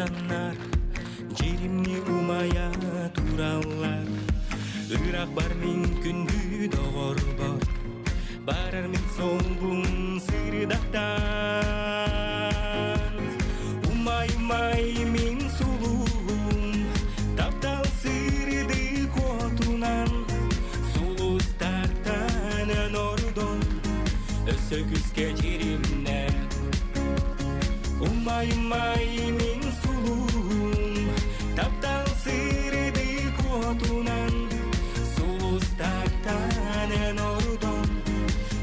тахсаннар Дьиримни умайа тураллар Ыраах бар мин күндү доҕорбор Барар мин солбун сырдатан Умай-умай мин сулуһум Таптал сырдык уотунан Сулустартан ордон Өссө күүскэ дьиримнэ Умай-умай мин сулуһум Таптал сырдык уотунан Сулустартан ордон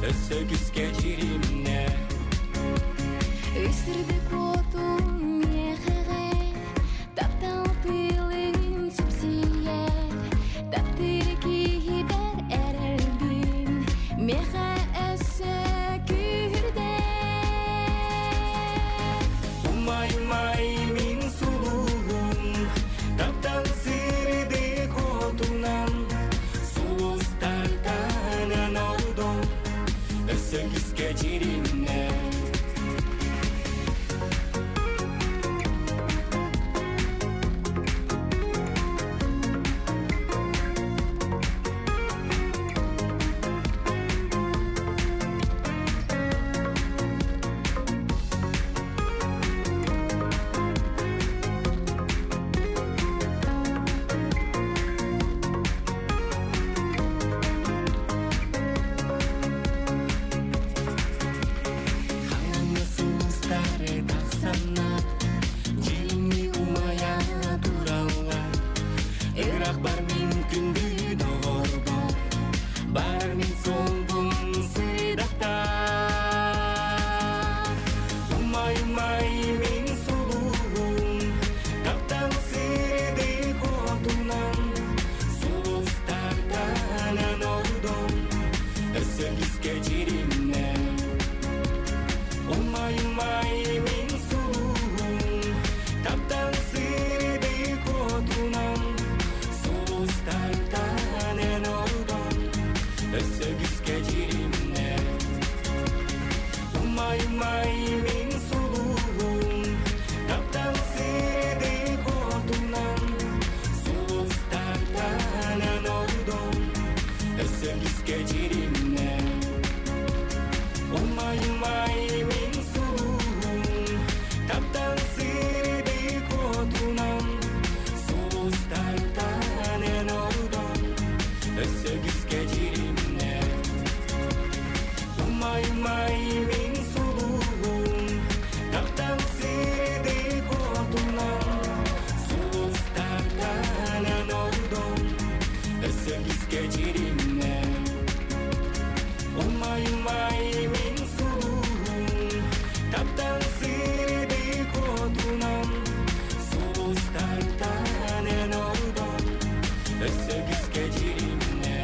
Өссө күүскэ дьиримнэ Үсүрдүк уотун миэхэҕэ Таптал тыылын сүпсүйэр Таптыыр киһибэр эрэлбин Миэхэ өссө күүһүрдэр Умай-умай мин сулуһум Таптал сырдык уотунан Сулустартан ордон Өссө күүскэ дьиримнэ Хаҥаҥҥа сулустары тахсаннар, дьиҥни умайа тураллар. Ыраах бар мин күндү доҕорбор, бар мин суолбун сырдатар. Умай-умай мин сулуһум, таптал сырдык уотунан, сулустартан ордон, өссө күүскэ дьиримнэ. Умай-умай мин сулуһум, таптал сырдык уотунан, сулустартан ордон, өссө күүскэ дьиримнэ. Умай-умай мин сулуһум, таптал сырдык уотунан, сулустартан ордон, өссө күүскэ дьиримнэ. Умай-умай мин сулуһум, таптал сырдык уотунан, сулустартан ордон, өссө күүскэ дьиримнэ. Умай-умай мин сулуһум, таптал сырдык уотунан, сулустартан ордон, өссө күүскэ дьиримнэ. Умай-умай мин сулуһум, таптал сырдык уотунан, сулустартан ордон, өссө күүскэ дьиримнэ.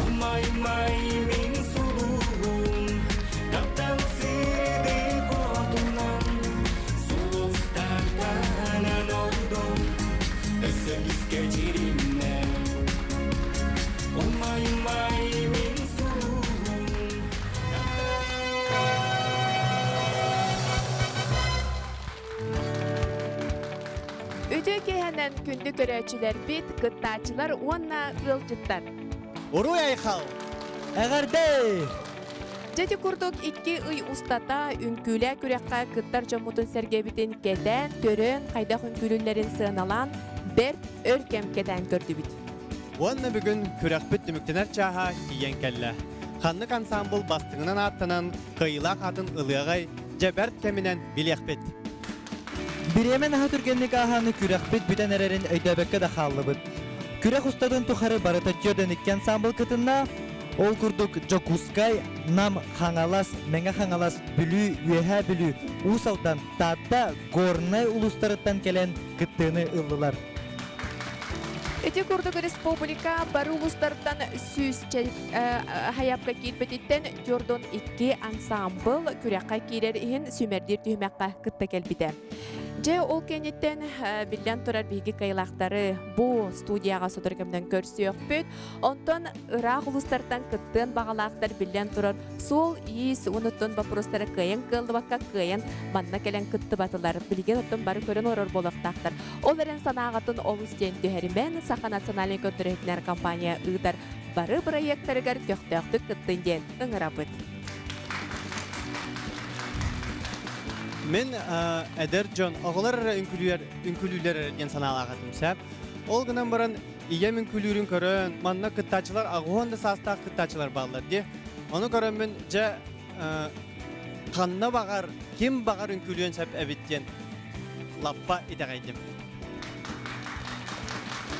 Умай-умай мин сулуһум, таптал сырдык уотунан, сулустартан ордон, өссө күүскэ дьиримнэ. Умай-умай мин сулуһум, Үтүө киэһэнэн күндү көрөөччүлэрбит, кыттааччылар уонна ыалдьыттар. Уруй айхал! Эҕэрдэ! Дьэ курдук икки ый устата үҥкүүлээ күрэххэ кыттар дьоммутун сэргэбитин кэтээн, көрөн, хайдах үҥкүүлүүллэрин сыаналаан, бэрт өр кэм кэтээн көрдүбүт. Уонна бүгүн күрэхпит түмүктэнэр чааһа тиийэн кэллэ. Ханнык ансаамбыл бастыҥынан ааттанан, кыайыылаах аатын ылыаҕай, дьэ бэрт кэминэн билиэхпит. Бириэмэ наһаа түргэнник ааһан күрэхпит бүтэн эрэрин өйдөөбөккө да хааллыбыт. Күрэх устатын тухары барыта түөрт икки ансаамбыл кытынна. Ол курдук Дьокуускай, Нам, Хаҥалас, Мэҥэ Хаҥалас, Бүлүү, Үөһээ Бүлүү, Уус Алдан, Таатта, Горнай улуустарыттан кэлэн кыттыыны ыллылар. Ити курдук республика бары улуустарыттан сүүсчэ хайапка киирбититтэн 42 ансаамбыл күрэххэ киирэр иһин сүүмэрдиир түһүмэххэ кытта кэлбитэ. Дьэ, ол кэнниттэн биллэн турар биһиги кыайыылаахтары бу студияҕа сотору кэминэн көрсүөхпүт. Онтон ыраах улуустартан кыттыан баҕалаахтар биллэн турар суол-иис уонуттан боппуруостара кыайан кыаллыбакка кыайан манна кэлэн кыттыбатылар. Билигин оттон бары көрөн олорор буолуохтаахтар. Ол эрэн санааҕытын олус диэн түһэримэн Саха национальнай көрдөрүһүтүнэр компания ыытар бары бырайыактарыгар көхтөөхтүк кыттын диэн ыҥырабыт. Мин эдэр дьон оҕолор эрэ үҥкүүлүүр үҥкүүлүүллэр эрэ диэн санаалаах этим сөп. Ол гынан баран ийэм үҥкүүлүүрүн көрөн, манна кыттааччылар аҕыһан да саастаах кыттааччылар бааллар дии. Ону көрөммүн дьэ ханна баҕар, ким баҕар үҥкүүлүөн сөп эбит диэн лаппа итэҕэйдим.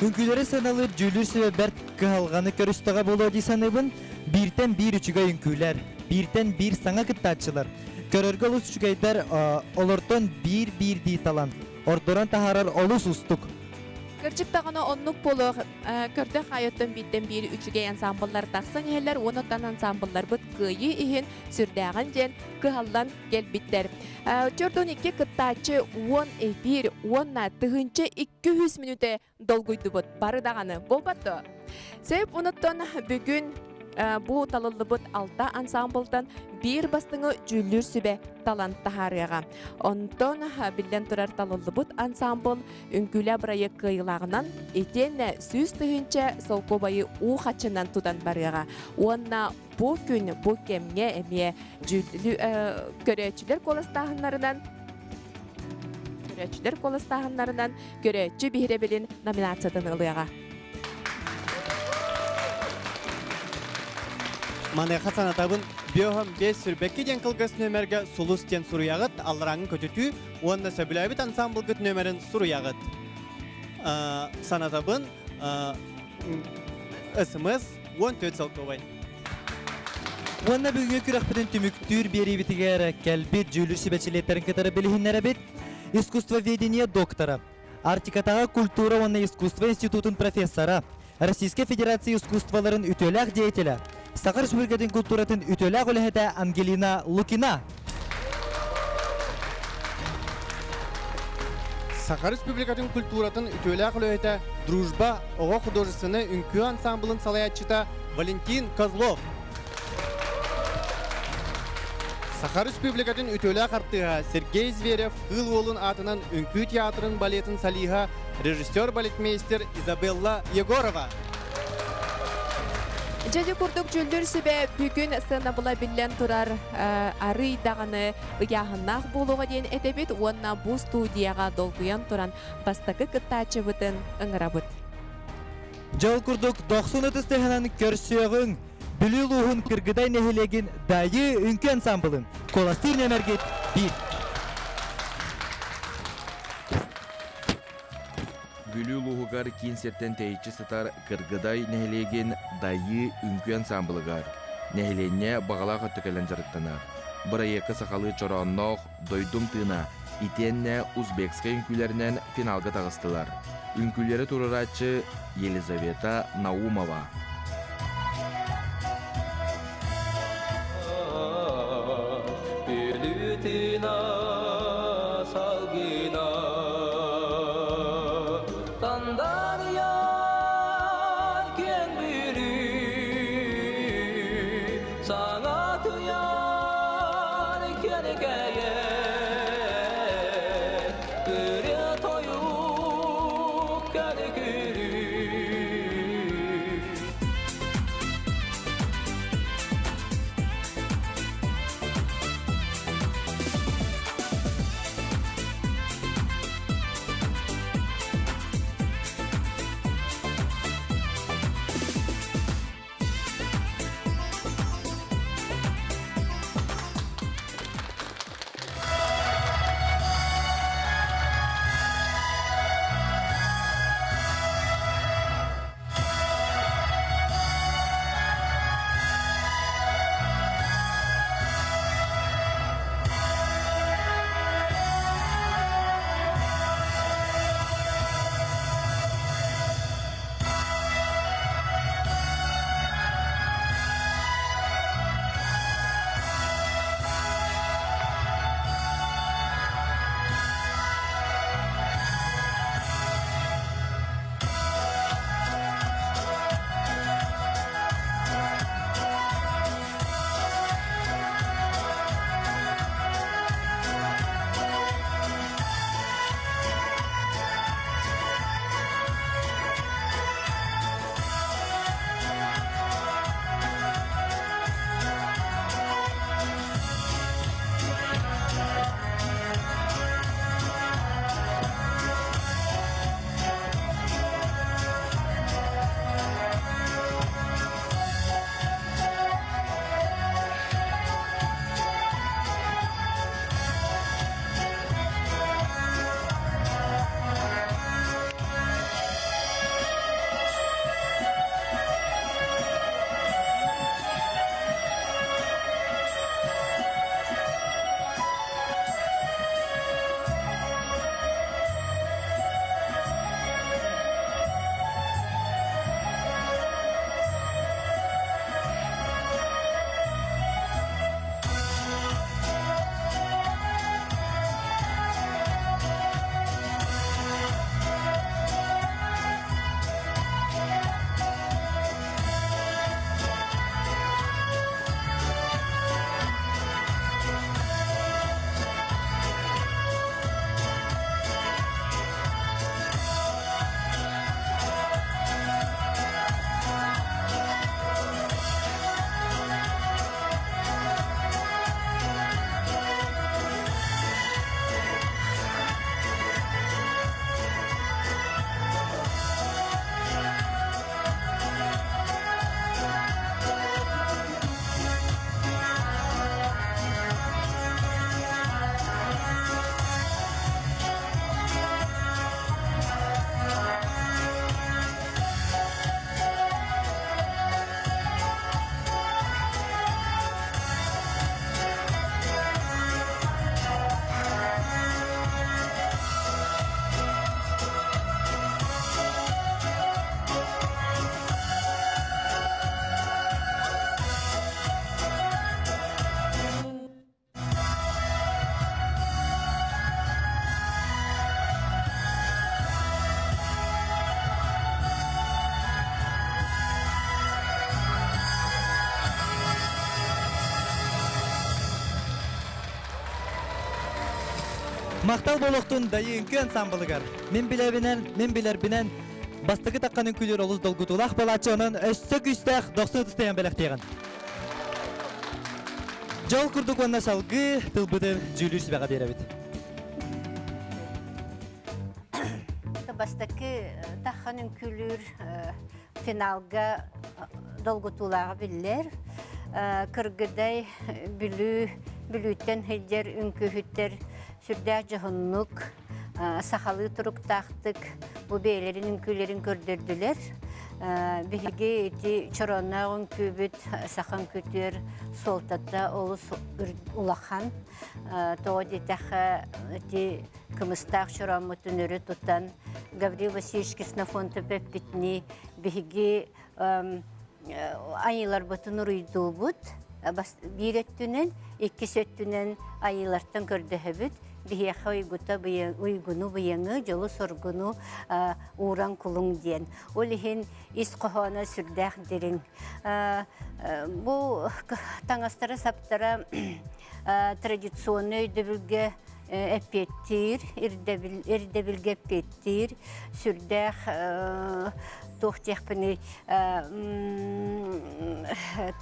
Үҥкүүлэри сыаналыыр дьүүллүүр сүбэ бэрт кыһалҕаны көрүстэҕэ буолуо дии саныыбын. Бииртэн биир үчүгэй үҥкүүлэр, бииртэн биир саҥа кыттааччылар. Көрөргө олус үчүгэйдэр, олортон биир-биирдии талан, ордорон таһаарар олус уустук. Кырдьык даҕаны оннук буолуох көрдөх аайыттан бииртэн биир үчүгэй ансаамбыллар тахсан иһэллэр уонна оттон ансаамбылларбыт кыайыы иһин сүрдээҕин диэн кыһаллан кэлбиттэр. Чордун икки кыттааччы 11 уонна 1200 мүнүүтэ долгуйдубут. Бары даҕаны буолбат дуо? Сөп онуттан бүгүн бу талыллыбыт алта ансамблтан биир бастыҥы дьүүллүүр сүбэ талан таһаарыаҕа. Онтон биллэн турар талыллыбыт ансамбл үҥкүүлэ бырайыак кыайыылааҕынан итиэннэ 100 000 солкуобайы уу хаччынан тутан барыаҕа. Уонна бу күн бу кэмҥэ эмиэ көрөөччүлэр куоластааһыннарынан көрөөччүлэр куоластааһыннарынан көрөөччү биһирэбилин номинациятын ылыаҕа. Маныаха санатабын, биоһом 5 сүрбэкки диэн кылгас нүөмэргэ Сулус диэн суруйаҕыт, алларааҥҥы көтүтүү уонна сөбүлээбит ансамблгыт нүөмэрин суруйаҕыт. Санатабын, СМС 14 солкуобай. Уонна бүгүҥҥү күрэхпитин түмүктүүр биэриибитигэр кэлбит дьүүллүүр сүбэ чилиэттэрин кытары билиһиннэрэбит. Искусствоведение доктора, Арктикатааҕы культура уонна искусство институтун профессора, Российскай Федерация искусстволарын үтүөлээх деятелэ, Саха Республикатын культуратын үтүөлээх үлэһитэ Ангелина Лукина. Саха Республикатын культуратын үтүөлээх үлэһитэ Дружба оҕо художественнай үҥкүү ансамблын салайааччыта Валентин Козлов. Саха Республикатын үтүөлээх артыыһа Сергей Зверев Кыыл Уолун аатынан үҥкүү театрын балетын солиһа, режиссер-балетмейстер Изабелла Егорова. Дьэ курдук дьүүллүүр сүбэ бүгүн сыанабыла биллэн турар арый даҕаны ыйааһыннаах буолуоҕа диэн этэбит уонна бу студияҕа долгуйан туран бастакы кыттааччыбытын ыҥырабыт. Дьол курдук дохсун ытыс тыаһынан көрсүөҕүҥ Бүлүү улууһун Кыргыдай нэһилиэгин Дайыы үҥкүү ансамблын куоластыыр нүөмэргит биир. Бүлүү улууһугар киин сиртэн тэйиччи сытар Кыргыдай нэһилиэгин Дайыы үҥкүү ансамблыгар нэһилиэнньэ баҕалаах өттө кэлэн дьарыктанар. Бырайыакка сахалыы чороонноох «Дойдум тыына» итиэннэ узбекскай үҥкүүлэринэн финалга таҕыстылар. Үҥкүүлэри туруорааччы Елизавета Наумова. Бүлүү тыына салгына Тандарыйар киэҥ Бүлүү Саҥатыйар киэркэйэр Ырыа-тойук көргүлүү Махтал буолуохтун Дайыыҥкы ансамблыгар. Мин билэбинэн, мин билэрбинэн бастакы таххан үҥкүүлүүр олус долгутуулаах балааччы онон өссө күүстээх дохсун ытыстайан бэлэхтиэҕин. Дьол курдук уонна салгыы тылбытын дьүүлүүр сүбэҕэ биэрэбит. Бастакы таххан үҥкүүлүүр финалга долгутуулааҕа биллэр. Кыргыдай Бүлүү Бүлүүттэн сылдьар үҥкүүһүттэр сүрдээх дьоһуннук, сахалыы туруктаахтык бу бэйэлэрин үҥкүүлэрин көрдөрдүлэр. Биһиги ити чороонноох үҥкүүбүт саха үҥкүүтүгэр суолтата олус улахан. Тоҕо диэтэххэ, ити кымыстаах чорооммутун өрө тутан Гаврил Васильевич Ксенофонтов эппитинии биһиги айыыларбытын уруйдуубут биир өттүнэн, иккис өттүнэн айыылартан көрдөһөбүт. Биһиэхэ уйгута уйгуну быйаҥы, дьолу-соргуну ууран кулуҥ диэн. Ол иһин ис хоһооно сүрдээх дириҥ. Бу таҥастара-саптара традиционнай өйдөбүлгэ эппиэттиир, ирдэбилгэ эппиэттиир, сүрдээх туох диэхпиний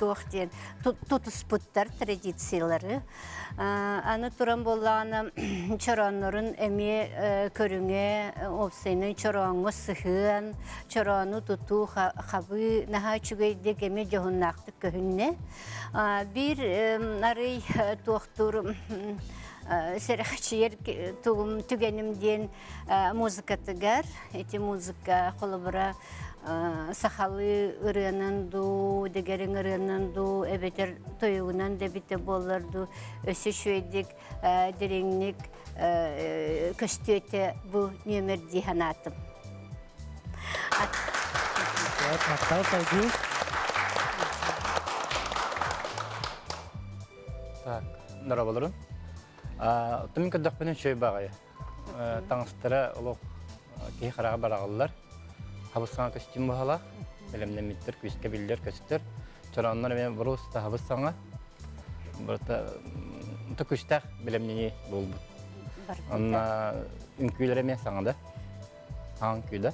туох диэн тутуспуттар традициялары. Аны туран буоллаҕына чорооннорун эмиэ көрүҥэ уопсайынан чорооҥҥо сыһыан, чороону тутуу хабыы наһаа үчүгэйдик эмиэ дьоһуннаахтык көһүннэ. Биир арый туохтуур сэрэхэчийэр тугум түгэним диэн музыкатыгар ити музыка холобура сахалыы ырыанан дуу, дэгэриҥ ырыанан дуу, эбэтэр тойугунан да эбитэ буоллар дуу, өссө үчүгэйдик дириҥник көстүөтэ бу нүөмэр дии санаатым. Махтал салгыы. Так, дорооболорун. Оттон мин көрдөхпүнэ үчүгэй баҕайы. Таҥастара олох киһи хараҕа бараҕаллар. Хабыс-саҥа көстүүм баһалаах. Бэлэмнэммиттэр, күүскэ биллэр көстөр. Чорооннор эмиэ боруоста хабыс-саҥа. Барыта күүстээх бэлэмнэнии буолбут. Онно үҥкүүлэрэ эмиэ саҥа да. Аан күүдэ.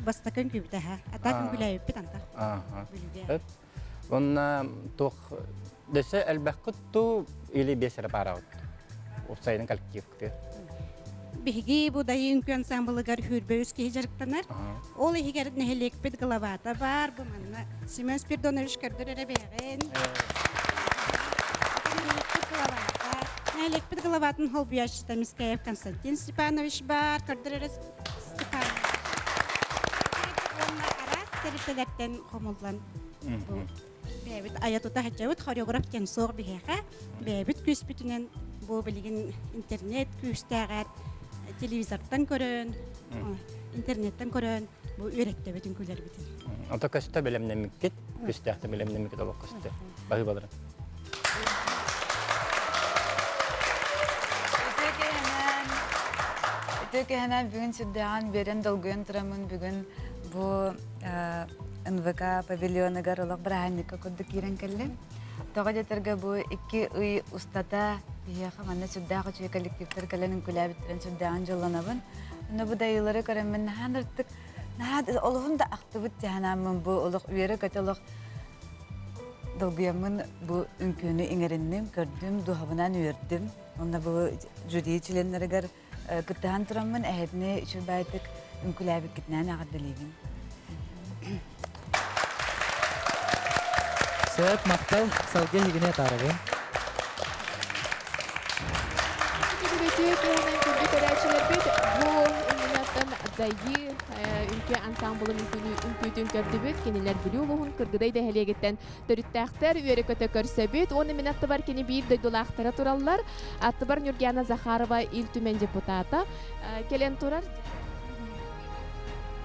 Бастакы үҥкүүбүт аха. Атаак үҥкүүлээбиппит антах. Ааха. Онна туох дөссө элбэххит туу или биэс эрэ паараҕыт. Уопсайынан коллективкытыгар. Биһиги бу Дайыы үҥкүү ансамблыгар сүүрбэ үс киһи дьарыктанар. Ол иһигэр нэһилиэкпит главата баар, бу манна Семен Спиридонович көрдөр эрэ бэйэҕин. Нэһилиэкпит главата, нэһилиэкпит главатын холбуйааччыта Мискаев Константин Степанович баар, көрдөр эрэ Степан. Уонна араас тэрилтэлэртэн хомуллан бу бэйэбит айа тута сылдьабыт хореограф диэн суох биһиэхэ бэйэбит күүспүтүнэн бу билигин интернет күүстээҕэр телевизортан көрөн интернеттэн көрөн бу үөрэттэбит үҥкүүлэрбитин. Ото көстө бэлэмнэммиккит, күстээхтэ бэлэмнэммиккит олох көстө. Баһыыбаларын. Үтүө киһинэн бүгүн сүрдээҕин биэрэн долгуйан тураммын бүгүн бу НВК павильоныгар олох бырааһынньыкка курдук киирэн кэллим. Тоҕо диэтэргэ бу икки ый устата биһиэхэ манна сүрдээх үчүгэй коллективтар кэлэн үҥкүүлээбиттэрин сүрдээҕин дьоллонобун. Онно бу дайыылары көрөммүн наһаа ынырыктык наһаа олуһун да ахтыбыт дьаһанааммын бу олох үөрэ-көтө олох долгуйаммын бу үҥкүүнү иҥэринним, көрдүм, дууһабынан үөрдүм. Онно бу жюри членнэригэр Кыттыһан тураммын эһэтини үчүгэйдик үҥкүүлээбиккитинэн эҕэрдэлиибин. Сөп, махтал, салгыы эһигини атаарабын. Үтүө киһинэн күндү көрөөччүлэрбит бу иннинэттэн Дайыы үҥкүү ансамблын үҥкүүтүн көрдүбүт. Кинилэр Бүлүү улууһун Кыргыдай нэһилиэгиттэн төрүттээхтэр үөрэ-көтө көрсөбүт. Уонна мин аттыбар кини биир дойдулаахтара тураллар. Аттыбар Нюргиана Захарова Ил Түмэн депутата кэлэн турар.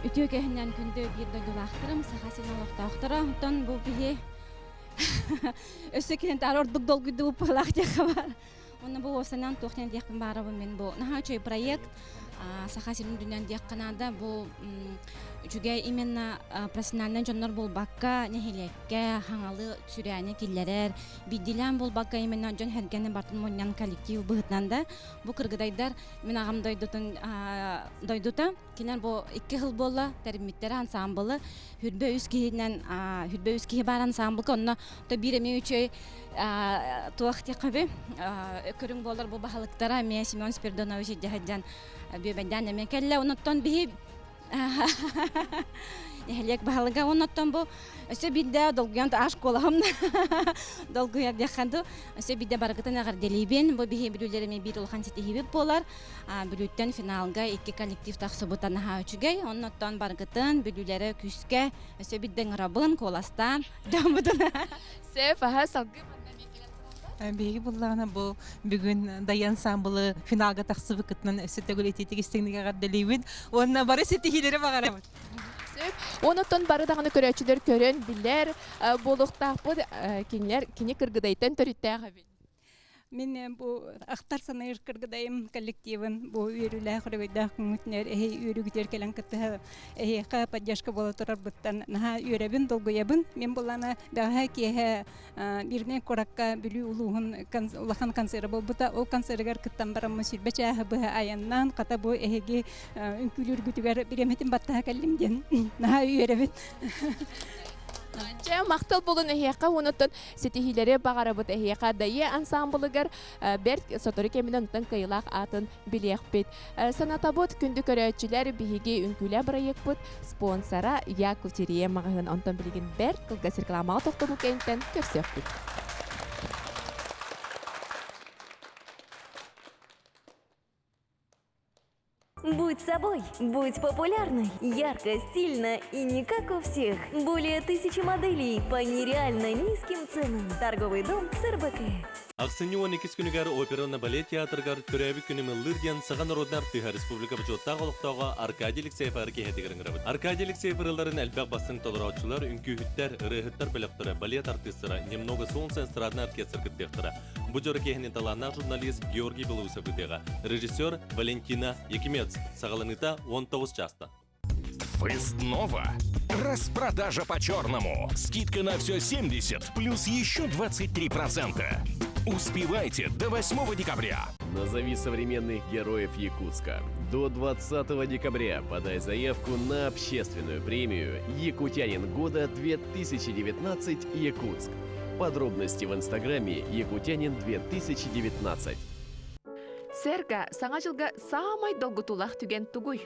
Үтүө кэһинэн күндү биир дойдулаахтарым, Саха сирин олохтоохторо. Онтон бу биһи өссө киһин таары ордук долгуйдубут быһылаах диэххэ баар. Онно бу уопсайынан туох диэн диэхпин баарабын мин бу наһаа үчүгэй проект Саха сирин үрдүнэн диэххэ наада бу үчүгэй именно профессиональнай дьоннор буолбакка нэһилиэккэ хаҥалы сүрээни киллэрэр биирдиилээн буолбакка именно дьон сэргэни бартын мунньан коллектив быһыытынан да бу кыргыдайдар мин аҕам дойдутун дойдута кинилэр бу икки сыл буолла тэриммиттэрэ ансаамбылы хүрбэ үс киһинэн хүрбэ үс киһи баар ансаамбылга онно то биир эмиэ үчүгэй туох диэххэ көрүҥ буолар бу баһылыктара эмиэ Семен Спиридонович дьаһайдьан бүөбэйдээн эмиэ кэллэ онуттан биһи нэһилиэк баһылыга оннуттан бу өссө биирдэ долгуйан аш куолаһым долгуйар диэххэ ду өссө биирдэ барыгытын эҕэрдэлиибин бу биһи бүлүүлэр эмиэ биир улахан ситиһиибит буолар Бүлүүттэн финалга икки коллектив тахсыбыта наһаа үчүгэй. Оннуттан баргытын, бүлүүлэрэ күүскэ өссө биирдэ ыҥырабын, куоластаан дьоммутун. Сөп, аһа салгыы манна эмиэ кэлэн тураллар. Биһиги буллаҕына бу бүгүн Дайан ансамблы финалга тахсыбыккытынан өссө төгүл итиитик истиҥник эҕэрдэлиибин уонна бары ситиһиилэри баҕарабыт. Сөп. Онуттан бары даҕаны көрөөччүлэр көрөн билэр буолуохтаахпыт. Кинилэр кини Кыргыдайтан төрүттээх эбит. Мин бу ахтар саныыр кыргыдайым коллективын бу үөрүүлээх өрөгөйдөөх күҥҥүтүнэр эһи үөрүүгүтүгэр кэлэн кыттыһа эһиэхэ поддержка буола турарбыттан наһаа үөрэбин, долгуйабын. Мин булана бэҕэһээ киэһэ Мирнэй куоракка Бүлүү улууһун улахан концера буолбута. Ол концерыгар кыттан бараммын сүүрбэ чааһы быһа айаннаан, хата бу эһиги үҥкүүлүүргүтүгэр бириэмэтин баттаһа кэллим диэн наһаа үөрэбин. Дьэ, махтал буолун эһиэхэ уонуттан Ситиһиилэри баҕарабыт эһиэхэ Дайыы ансаамбылыгар бэрт сотору кэминэн онтон кыайыылаах аатын билиэхпит. Санатабыт күндү көрөөччүлэр биһиги үҥкүүлээ бырайыакпыт спонсора Я Кутюрье маҕаһыын онтон билигин бэрт кылгас рекламаҕа тохтобул кэнниттэн көрсүөхпүт. Будь собой, будь популярной, ярко, стильно и не как у всех. Более тысячи моделей по нереально низким ценам. Торговый дом СРБК. Ахсынньы 12 күнүгэр операнна балет театрыгар төрөөбүт күнүм ыллыыр диэн Саха народнай артыыһа республика бочуоттаах олохтооҕо Аркадий Алексеев киэһэтигэр ыҥырабыт. Аркадий Алексеев ырыаларын элбэх бастыҥ толорооччулар, үҥкүүһүттэр, ырыаһыттар бөлөхтөрө, балет артыыстара, Немного солнца эстрадный оркестр кыттыахтара. Бу дьоро киэһэни талааннаах журналист Георгий Белоусов ыытыаҕа. Режиссер Валентина Якимец. Саҕаланыыта 19 чаастан. Выездного. Распродажа по-черному. Скидка на все 70, плюс еще 23%. Успевайте до 8 декабря. Назови современных героев Якутска. До 20 декабря подай заявку на общественную премию «Якутянин года 2019 Якутск». Подробности в инстаграме «Якутянин-2019». Сэргэ Саҥа дьылга саамай долгутуулаах түгэн тугуй?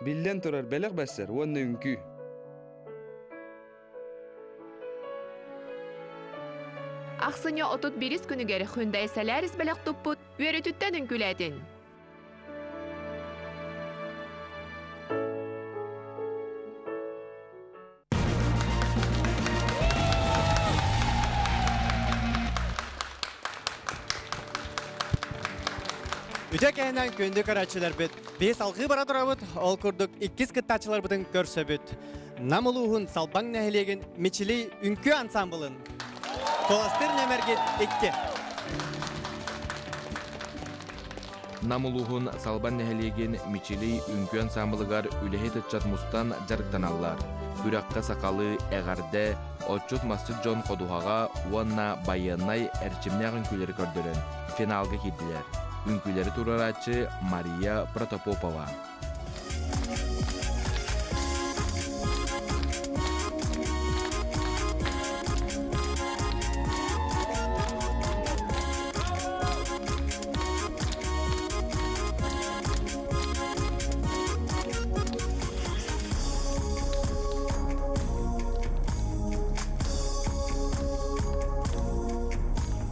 Биллэн турар бэлэх бэссэр уонна үҥкүү. Ахсынньы 31 күнүгэр Hyundai Solaris бэлэх туппут үөрүүтүттэн үҥкүүлээтин. Үтө кэһинэн күндү көрөөччүлэрбит, биһи салҕыы бара турабыт, ол курдук иккис кыттааччыларбытын көрсөбүт. Нам улууһун Салбаҥ нэһилиэгин Мичилий үҥкүү ансамблын Куоластыыр нөмергит икки. Нам улууһун Салбан нэһилиэгин Мичилий үҥкүү ансаамбылыгар үлэһит ыччат мустан дьарыктаналлар. Күрэххэ сахалыы эҕэрдэ, отчут-масчыт дьон ходуһаҕа уонна байыаннай эрчимнээх үҥкүүлэри көрдөрөн финалга киирдилэр. Үҥкүүлэри туруорааччы Мария Протопопова.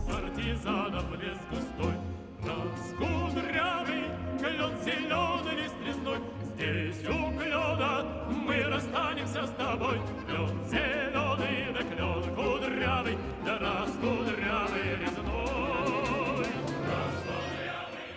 Партизанов лес густой, Нас кудрявый, клен зеленый лист резной. Здесь у клена мы расстанемся с тобой. Клен зеленый, да клен кудрявый, да раз кудрявый резной. Раз кудрявый.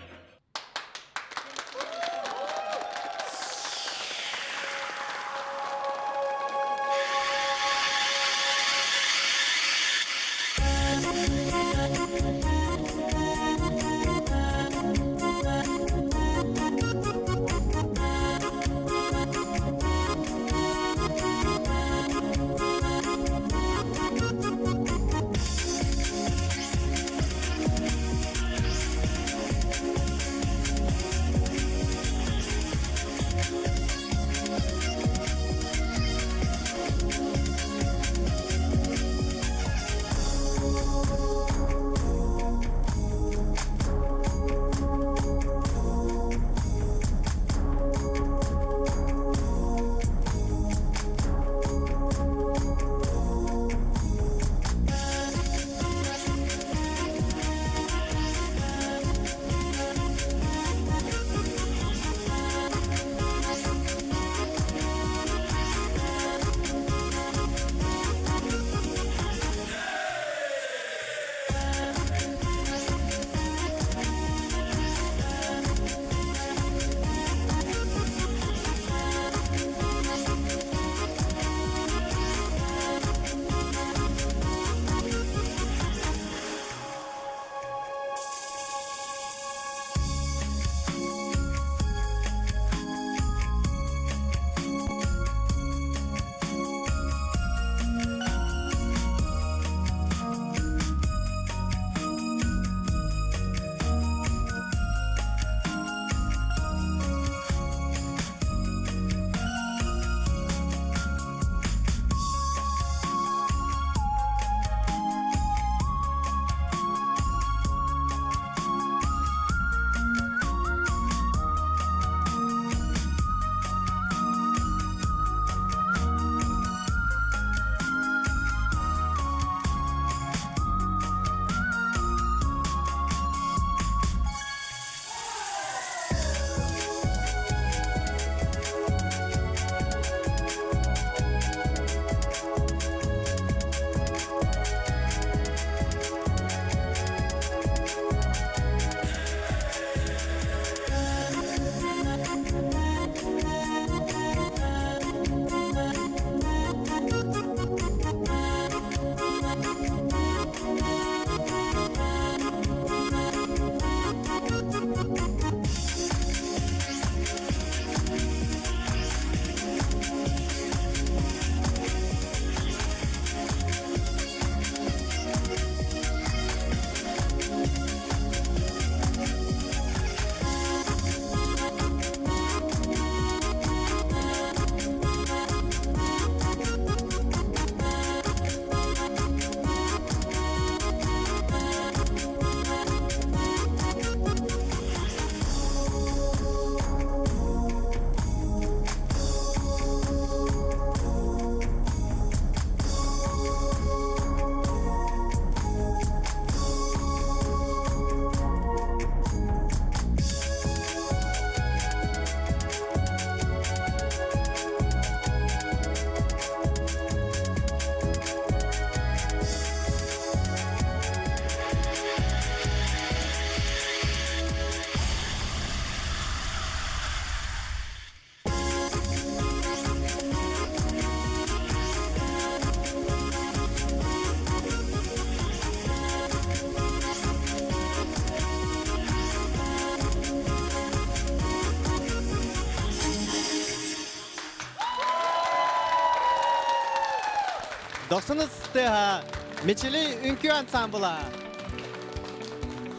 Дохсун ыстыаһа Мичили үҥкүү ансамбла.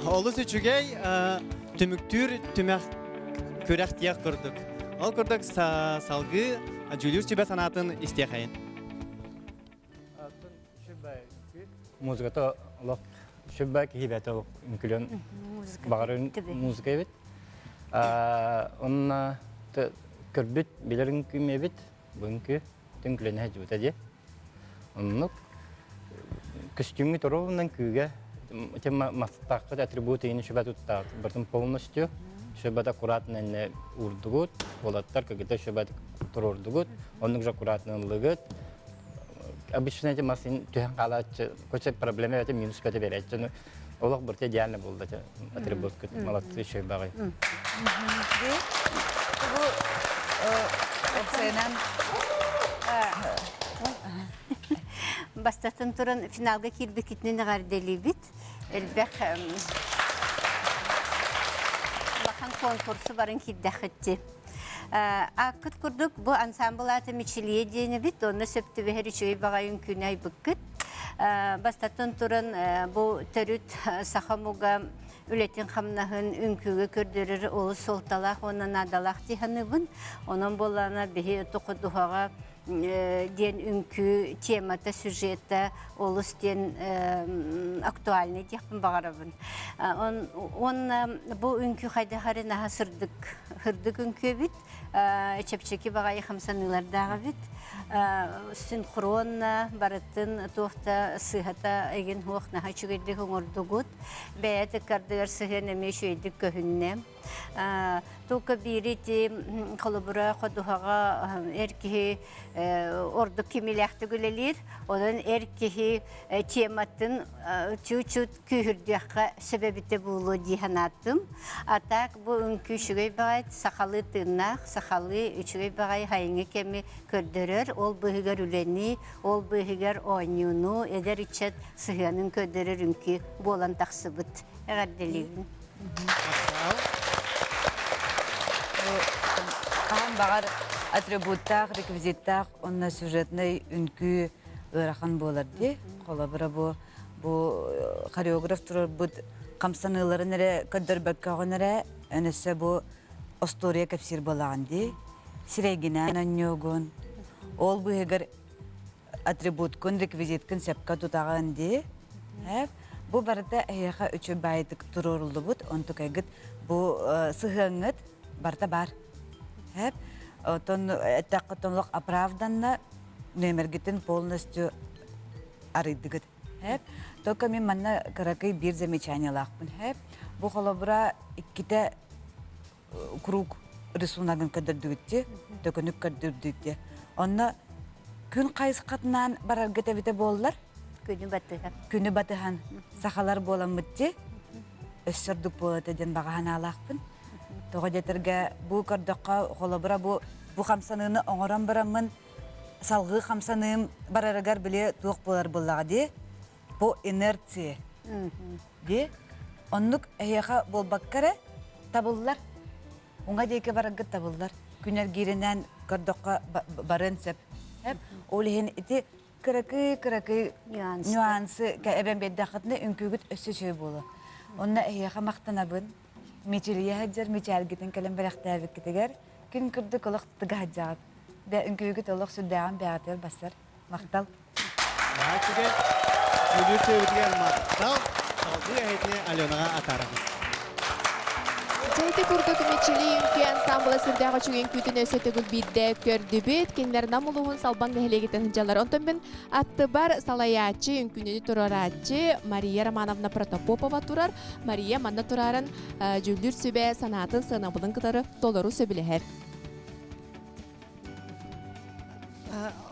Олус үчүгэй түмүктүүр түмэх күрэх диэх курдук. Ол курдук салгыы дьүүлүүр сүбэ санаатын истиэхэйин. Музыката олох сүбэ киһи бэйэтэ олох үҥкүлүөн баҕарар музыка эбит. Онно көрбүт билэр үҥкүүм эбит. Бу үҥкүү түҥкүлэнэ сылдьыбыта дии. Оннук көстүүмҥүт оруобунан күүгэ ити мастааххыт атрибут иһин сүбэ туттаҕыт барытын полностью сүбэт аккуратно иннэ уурдугут уолаттар кыргыттар сүбэт туруордугут оннук же аккуратно ыллыгыт обычно эти мас түһэн хаалааччы коча проблема это минус көтө берээччи олох барыта идеально буолла атрибуткут молодцы еще баҕай Бу опсайынан Бастатан туран финалга киирбиккитинэн эҕэрдэлиибит. Элбэх улахан конкурсу барын киирдэххитти. Ааккыт курдук бу ансамбл аата Мичилие диэн эбит, онно сөп түбэһэр үчүгэй баҕайы үҥкүүнү айбыккыт. Бастатан туран бу төрүт саха омуга үлэтин-хамнаһын үҥкүүгэ көрдөрөр олус суолталаах уонна наадалаах дии саныыбын. Онон буоллаҕына биһи Токудуһаҕа диэн үҥкүү темата, сюжета олус диэн актуальный диэхпин баҕарабын. Уонна бу үҥкүү хайдах эрэ наһаа сырдык, сырдык үҥкүү эбит, чэпчэки баҕайы хамсаныылардаах эбит. Синхронно барытын туох да сыыһата игин суох наһаа үчүгэйдик оҥордугут. Бэйэ тыккардыгар сыһыан эмиэ үчүгэйдик көһүннэ. Тука биири ити холобура ходуһаҕа эр киһи ордук кимилээхтик үлэлиир. Онон эр киһи тематын чуть-чуть күүһүрдүөххэ сөп эбитэ буолуо дии санаатым. А так бу үҥкүү үчүгэй баҕайы сахалыы тыыннаах, сахалыы үчүгэй баҕайы сайыҥҥы кэми көрдөрөр. Ол быыһыгар үлэни, ол быыһыгар оонньууну, эдэр ыччат сыһыанын көрдөрөр үҥкүү буолан тахсыбыт. Эҕэрдэлиибин. Хаһан баҕар атрибуттаах, реквизиттаах уонна сюжетнай үҥкүү ыарахан буолар дии. Холобура бу бу хореограф турарбыт хамсаныыларын эрэ көрдөрбөккөҕүн эрэ өнөссө бу остуоруйа кэпсиир буолаҕын дии. Сирэйгинээн онньуугун. Ол быыһыгар атрибуткун, реквизиткин сөпкө тутаҕын дии. Бу барыта эһиэхэ үчүгэй баайытык туруоруллубут, онтукайгыт бу сыһыаҥҥыт барыта баар. Отон эттэххэ олох оправданно нүөмэргитин полностью арыйдыгыт. Только мин манна кыракый биир замечаниелаахпын. Бу холобура иккитэ круг рисуногын көрдөрдүгүт төкүнүк көрдөрдүгүт Онно күн хайысхатынан бараргыт эбитэ буоллар күнү батыһан күнү батыһан сахалар буоламмыт дии өссө ордук буолата диэн баҕа санаалаахпын. Тоҕо диэтэргэ бу көрдөххө холобура бу бу хамсаныыны оҥорон бараммын салҕыы хамсаныым барарыгар били туох буолар буоллаҕа дии по инерции дии оннук эһиэхэ буолбакка эрэ табыллар уҥа диэки бараргыт табыллар күн эргииринэн көрдөххө барыан сөп ол иһин ити кыракый кыракый нюансы эбэн биэрдэххитинэ үҥкүүгүт өссө үчүгэй буолуо онно эһиэхэ махтанабын мичилийэ сылдьар мичээлгитин кэлэн бэлэхтээбиккитигэр күн курдук олох тыга сылдьаҕыт үҥкүүгүт олох сүрдээҕин бэйэҕитигэр бассар Махтал. Наһаа Дьүүлүүр сүбэбитигэр махтал. Салгыы эһитини Аленаҕа атаарабыт. Дьэ ити курдук Мичили үҥкүү ансамбла сүрдээх үчүгэй үҥкүүтүн өссө төгүл биирдэ көрдүбүт. Кинилэр Нам улууһун Салбаҥ нэһилиэгиттэн сылдьаллар. Онтон мин аттыбар салайааччы, үҥкүүнү туруорааччы Мария Романовна Протопопова турар. Мария манна турарын дьүүллүүр сүбэ санаатын сыанабылын кытары толору сөбүлэһэр.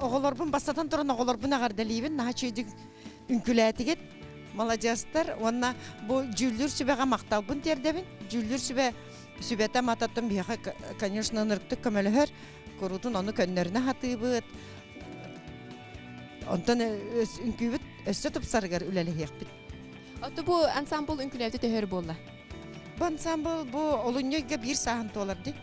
Оҕолорбун бастатан туран оҕолорбун эҕэрдэлиибин наһаа үчүгэйдик үҥкүүлээтигит маладьыастар уонна бу дьүүллүүр сүбэҕэ махталбын тиэрдэбин дьүүллүүр сүбэ сүбэтэ мататтан биһиэхэ конечно ынырыктык көмөлөһөр куруутун ону көннөрүнэ сатыыбыт онтон үҥкүүбүт өссө тупсарыгар үлэлэһиэхпит Оту бу ансамбл үҥкүүлээбитэ төһөр буолла? Бу ансамбл бу олунньу ыйга биир сааһын туолар дии.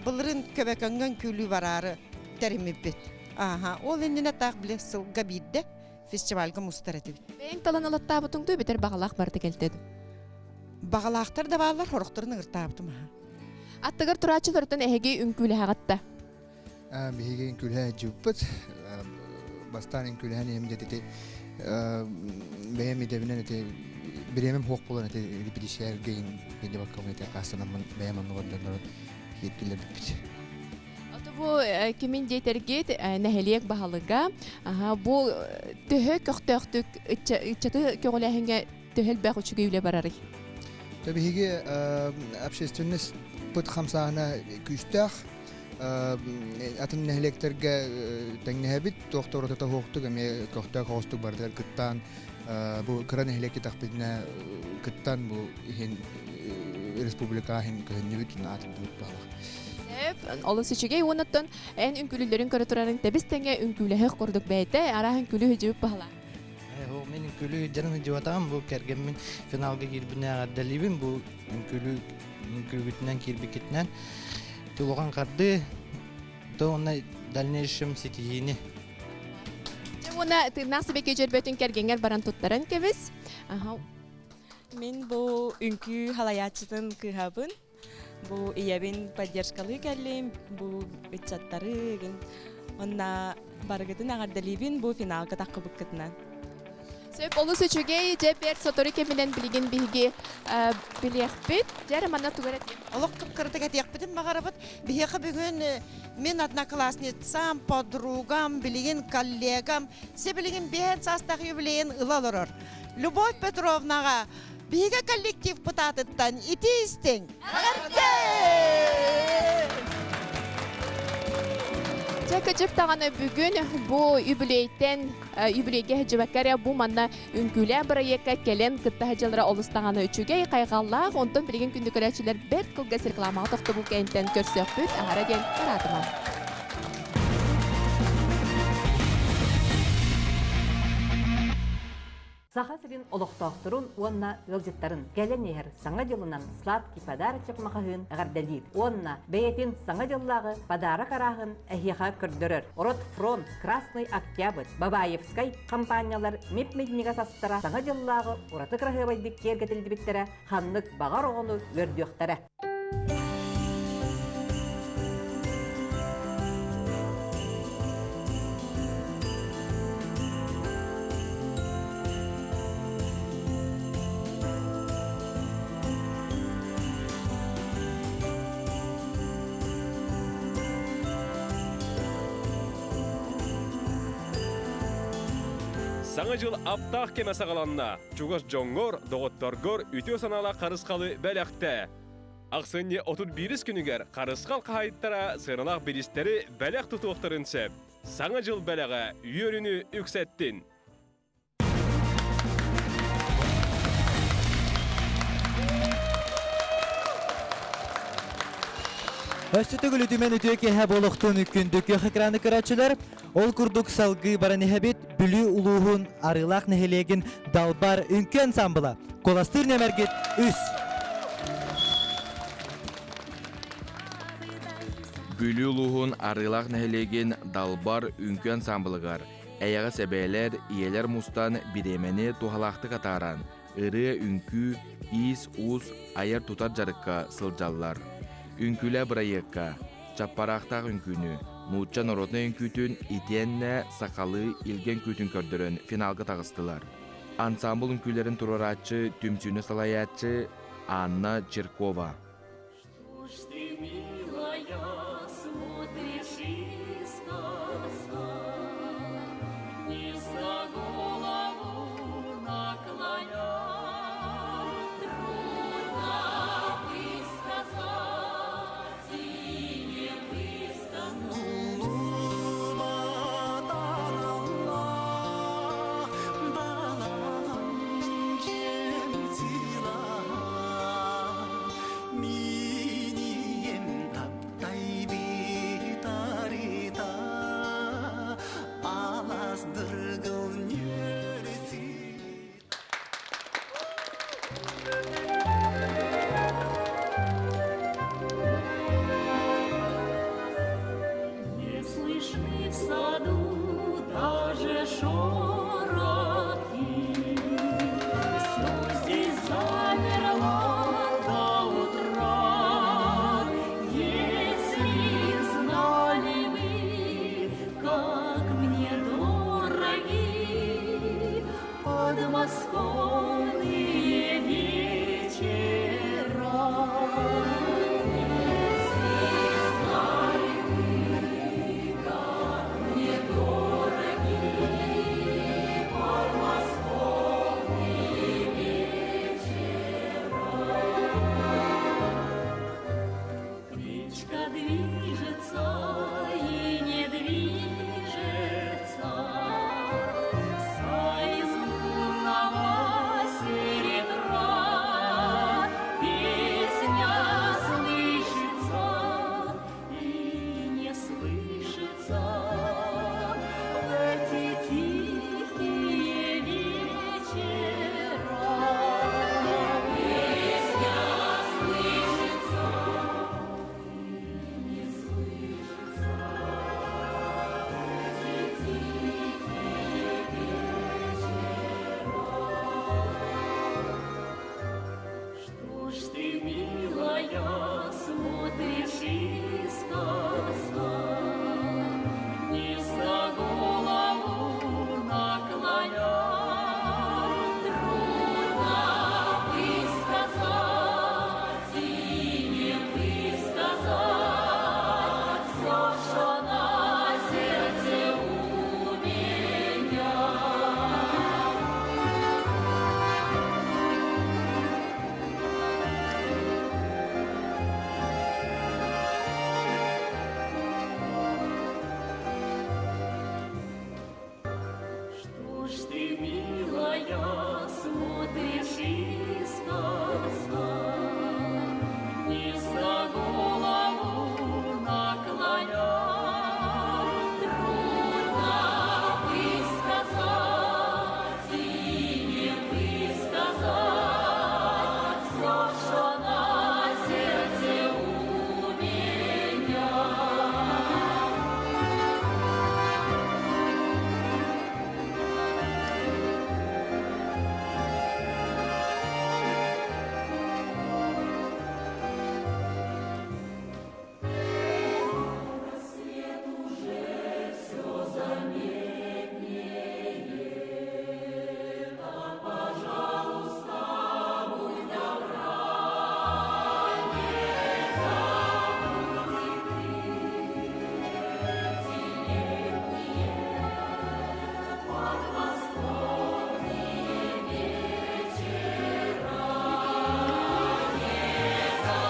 Былырыын Көбөкөҥҥө үҥкүүлүү бараары тэриммиппит. Ааха, ол иннинэ таах били сылга биирдэ. фестивальга мустар этибит. Бэйэҥ талан ылаттаабытыҥ дуу, эбэтэр баҕалаах барыта кэлтэ дуу? Баҕалаахтар да бааллар, хорохторун ыҥыртаабытым аха. Аттыгар турааччылартан эһиги үҥкүүлэһэҕит да? Биһиги үҥкүүлэһэ сылдьыбыппыт. Бастаан үҥкүүлэһэн иһим дьэ ити бэйэм идэбинэн ити бириэмэм суох буолан ити репетицияларга иһин ити аккаастанаммын бэйэм оннугар дьоннору киирдилэрбиппит. Ото бу кимин диэтэргит нэһилиэк баһылыга бу төһө көхтөөхтүк ыччаты көҕүлээһиҥҥэ төһө элбэх үчүгэй үлэ барарый? Биһиги общественность пыт хамсааһына күүстээх атын нэһилиэктэргэ тэҥнэһэбит туох да уратыта суохтук эмиэ көхтөөх оҕустук барытыгар кыттаан бу кыра нэһилиэккэ тахпитинэ кыттан бу иһин республика иһин көһүннүбүт аатырдыбыт баҕалаах. Олус үчүгэй уоннаттан эн үҥкүүлүүллэрин көрө турарыҥ тэбис тэҥэ үҥкүүлэһэх курдук бэйэтэ араах үҥкүүлүү сылдьыбыт баһылаа. Мин үҥкүүлүү сылдьарын сылдьыбатаҕым бу кэргэммин финалга киирбинэ эҕэрдэлиибин бу үҥкүүлүү үҥкүүгүтүнэн киирбиккитинэн тулуган хардыы то уонна дальнейшем ситиһиини. Дьэ уонна тыыннаах сибэкки дьөрбөтүн кэргэҥҥэр баран туттаран кэбис. Мин бу үҥкүү халайааччытын кыыһабын. Бу ийэбин поддержкалыы кэллим, бу ыччаттары Онна барыгытын эҕэрдэлиибин бу финалга таххыбыккытынан. Сөп, олус үчүгэй, дьэ бэрт сотору кэминэн билигин биһиги билиэхпит. Дьэ, манна тугу эрэ этиэм. Олох кып-кыратык этиэхпитин баҕарабыт. Биһиэхэ бүгүн мин одноклассницам, подругам, билигин коллегам, сибилигин биэһэн саастаах юбилейын ыла олорор. Любовь Петровнаҕа биһиги коллективпыт аатыттан итии истиҥ! Эҕэрдэ! Дьэ, кырдьык даҕаны бүгүн бу юбилейтэн юбилейгэ сылдьыбакка эрэ бу манна үҥкүүлээх бырайыакка кэлэн кытта сылдьаллара олус даҕаны үчүгэй, хайҕаллаах. Онтон билигин күндү көрөөччүлэр бэрт кылгас рекламаҕа тохтобул кэнниттэн көрсүөхпүт. Аһара диэн ыраатымаҥ. Саха сирин олохтоохторун уонна ыалдьыттарын кэлэн иһэр Саҥа дьылынан Сладкий подарочек маҕаһыын эҕэрдэлиир уонна бэйэтин Саҥа дьыллааҕы подарок арааһын эһиэхэ көрдөрөр. Ротфронт, Красный Октябрь, Бабаевскай хампаанньалар мип-минньигэс астара Саҥа дьыллааҕы ураты кыраһыабайдык киэргэтиллибиттэрэ ханнык баҕар оҕону үөрдүөхтэрэ. Саҥа дьыл аптаах кэмэ саҕаланна. Чугас дьоҥҥор, доҕотторгор үтүө санаалаах харысхалы бэлэхтээ. Ахсынньы 31 күнүгэр харысхал хаһаайыттара сыаналаах бириистэри бэлэх тутуохтарын сөп. Саҥа дьыл бэлэҕэ үөрүүнү үксэттин! Өссө төгүл үтүмэн үтүө киэһэ буолуохтун күндү күөх экраны көрөөччүлэр. Ол курдук салгыы баран иһэбит Бүлүү улууһун Арыылаах нэһилиэгин Далбар үҥкүү ансамбла Куоластыыр нөмэргит үс. Бүлүү улууһун Арыылаах нэһилиэгин Далбар үҥкүү ансамблыгар эйэҕэс эбээлэр, ийэлэр мустан бириэмэни туһалаахтык атааран, ырыа-үҥкүү, иис-уус, айар-тутар дьарыкка сылдьаллар. Үҥкүүлээ бырайыакка чаппараахтаах үҥкүүнү, нуучча народнай үҥкүүтүн итиэннэ сахалыы илгэ үҥкүүтүн көрдөрөн финалга таҕыстылар. Ансаамбыл үҥкүүлэрин туруорааччы, түмсүүнү салайааччы Анна Чиркова. Что ж ты, милая, смотришь искоса, Низко голову наклоня? Трудно высказать и не высказать. Минием таптай битари. движется и не движется Со изумного серебра Песня слышится и не слышится В эти тихие вечера. Песня слышится и не слышится В эти тихие вечера. Что ж ты, милая, смотришь искоса, Низко голову наклоня? Трудно высказать и не высказать Все, что на сердце у меня. Что ж ты, милая, смотришь искоса, Низко голову наклоня? Трудно высказать и не высказать Все, что на сердце у меня. Рассвет уже все заметнее, Так, пожалуйста, будь добра, не забудь и ты эти летние подмосковные вечера. Не забудь ты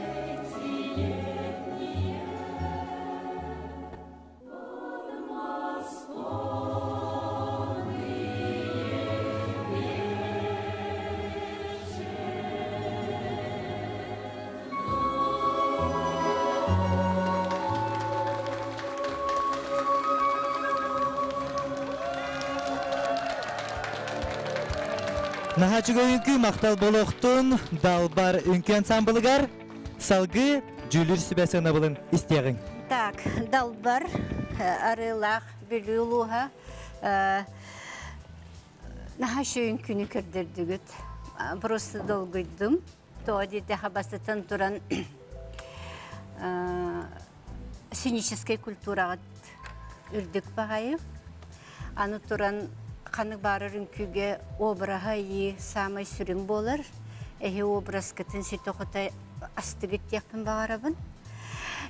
эти летние подмосковные Наһаа үчүгэй үҥкүү махтал буолуохтун Далбар үҥкүү ансамблыгар салгыы дьүүллүүр сүбэ сыанабылын истиэҕиҥ. Так, Далбар, Арыылаах, Бүлүү улууһа наһаа үчүгэй үҥкүүнү көрдөрдүгүт. Просто долгуйдум. Тоҕо диэтэхэ бастатан туран сценическэй культураҕыт үрдүк баҕайы. Аны туран ханнык баарар үҥкүүгэ обраһа айыы саамай сүрүн буолар. Эһи образкытын ситэ-хото астыгыт диэхпин баҕарабын.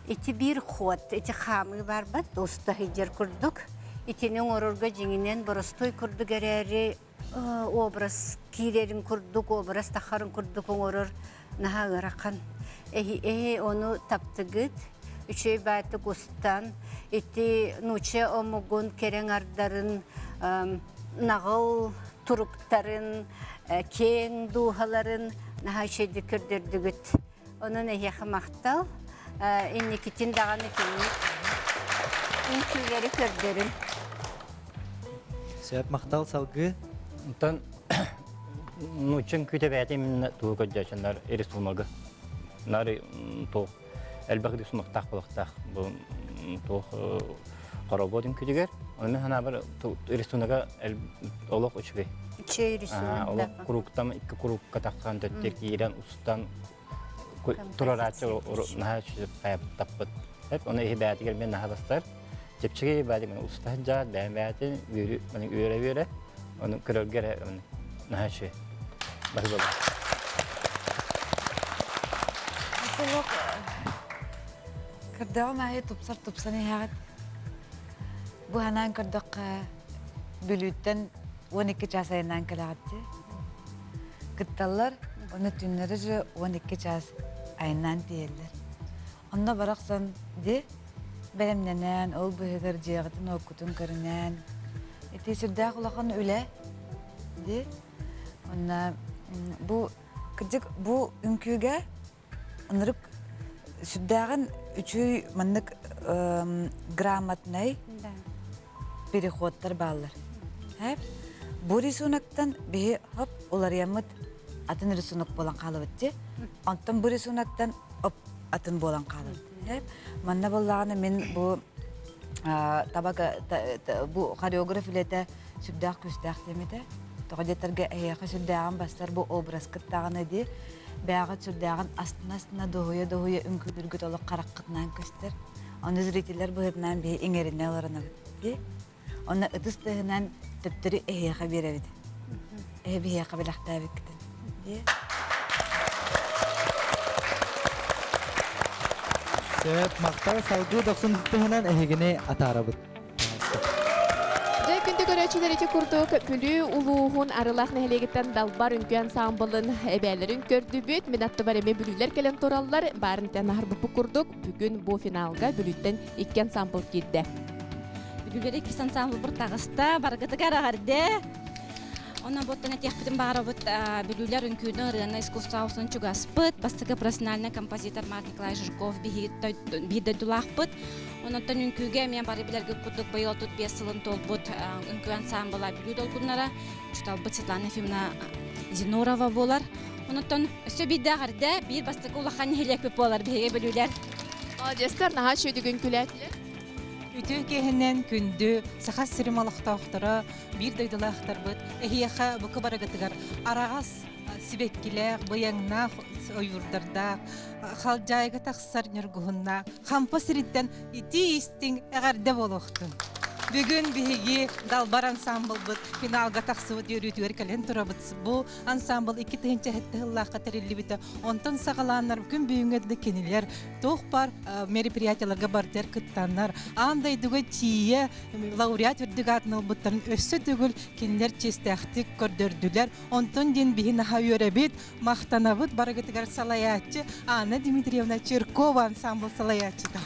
Ити биир ход, ити хаамыы барбат, уста сылдьар курдук. Итини оҥорорго дьиҥинэн боростуой курдук эрээри образ киирэрин курдук, образ тахарын курдук оҥорор наһаа ыарахан. Эһи, эһи ону таптыгыт, үчүгэй баайтык устан, ити нуучча омугун кэрэҥ ардарын, наҕыл туруктарын, киэҥ дууһаларын наһаа үчүгэйдик көрдөрдүгүт. Онон эһиэхэ махтал. Инникитин даҕаны кинник үҥкүүлэри көрдөрүн. Сөп махтал салгыы. Онтон нуучча үҥкүүтэ бэйэтэ именно тугу көрдөөчүннэр рисуногы. Нары туох элбэх рисуноктаах буолуохтаах бу туох хоробуот үҥкүүтүгэр. Оны мен санаабар рисунога олох үчүгэй. Үчүгэй рисунок. Олох куруктан икки курукка тахсан төттө киирэн устан турарааччы наһаа үчүгэй таппыт. Оны иһи бээтигэр мен наһаа бастар. Чэпчэки бээтиг мен уста сылдьаат бэйэм бээтин үөрэ-үөрэ ону көрөргө эрэ наһаа үчүгэй. Баһыыбалар. Сылок көрдөҕүм аайы тупсар тупсан иһэҕит. Бу ханаан көрдөххө Бүлүүттэн 12 чаас айаннаан кэлэҕит дии. Кытталлар, оны түннэри же 12 чаас. айаннаан тиийэллэр. Онно барахсан ди бэлэмнэнэн, ол быһыгар дьиэҕитин-уоккутун көрүнэн, ити сүрдээх улахан үлэ ди. Онно бу кырдьык бу үҥкүүгэ ынырык сүрдээҕин үчүгэй маннык грамотнай переходтар бааллар. Бу рисуноктан биһи хоп уларыйаммыт атын рисунок буолан хаалабыт дии. Онтон бу рисуноктан оп атын буолан хаалабыт. Манна буоллаҕына мин бу табак бу хореограф үлэтэ сүрдээх күүстээх диэм этэ. Тоҕо диэтэргэ эһиэхэ сүрдээҕин бастар бу образкыт даҕаны дии. Бэйэҕит сүрдээҕин астына-астына дуоһуйа-дуоһуйа үҥкүүлүүргүт олох хараххытынан көстөр. Ону зрителлэр быһыытынан биһи иҥэринэ олоронобут дии. Онно ытыс тыаһынан төптөрү эһиэхэ биэрэбит. Эһи биһиэхэ бэлэхтээбиккитин. Дии. Сөп, махтал салгыы дохсун тыһынан эһигини атаарабыт. Дьэ, күндү көрөөччүлэр ити курдук Бүлүү улууһун Арылаах нэһилиэгиттэн Далбар үҥкүү ансаамбылын эбээлэрин көрдүбүт. Мин аттыбар эмиэ бүлүүлэр кэлэн тураллар. Баарын тэн аһарбыппыт курдук, бүгүн бу финалга Бүлүүттэн икки ансаамбыл киирдэ. Бүлүүлэр иккис ансаамбыл таҕыста. Баргытыгар эҕэрдэ! Онон буттан этиэхпитин баҕарабыт Бүлүүлэр үҥкүүнү ырыаны искусство усан чугаспыт. Бастакы профессиональный композитор Марк Николаевич Жирков биир дойдулаахпыт. Онтон үҥкүүгэ эмиэ бары билэргит курдук быйыл 35 сылын туолбут үҥкүү ансаамбыла Бүлүү долгуннара учууталбыт Светлана Ефимовна Зинурова буолар. Онтон өссө биирдээх эрдэ биир бастакы улахан нэһилиэкпит буолар биһиги бүлүүлэр. Молодецтар, наһаа үчүгэй үҥкүүлээтилэр. Үтүө киэһэнэн күндү Саха сирин олохтоохторо, биир дойдулаахтарбыт эһиэхэ бука барыгытыгар араҕас сибэккилээх, быйаҥнаах ойуурдардаах, халдьаайыга тахсар ньургуһуннаах Хампа сириттэн итии истиҥ эҕэрдэ буолуохтун. Бүгүн биһиги Далбар ансаамбылбыт финалга тахсыбыт үөрүүтүгэр кэлэн турабыт. Бу ансаамбыл 2007 сыллаахха тэриллибитэ. Онтон саҕалааннар күн бүгүҥҥэ да кинилэр туох баар мероприятиеларга бардыар кыттаннар, аан дойдуга тиийэ лауреат үрдүк аатын ылбыттарын өссө төгүл кинилэр чиэстээхтик көрдөрдүлэр. Онтон диэн биһи наһаа үөрэбит, махтанабыт барыгытыгар салайааччы Анна Дмитриевна Чиркова ансамбл салайааччыта.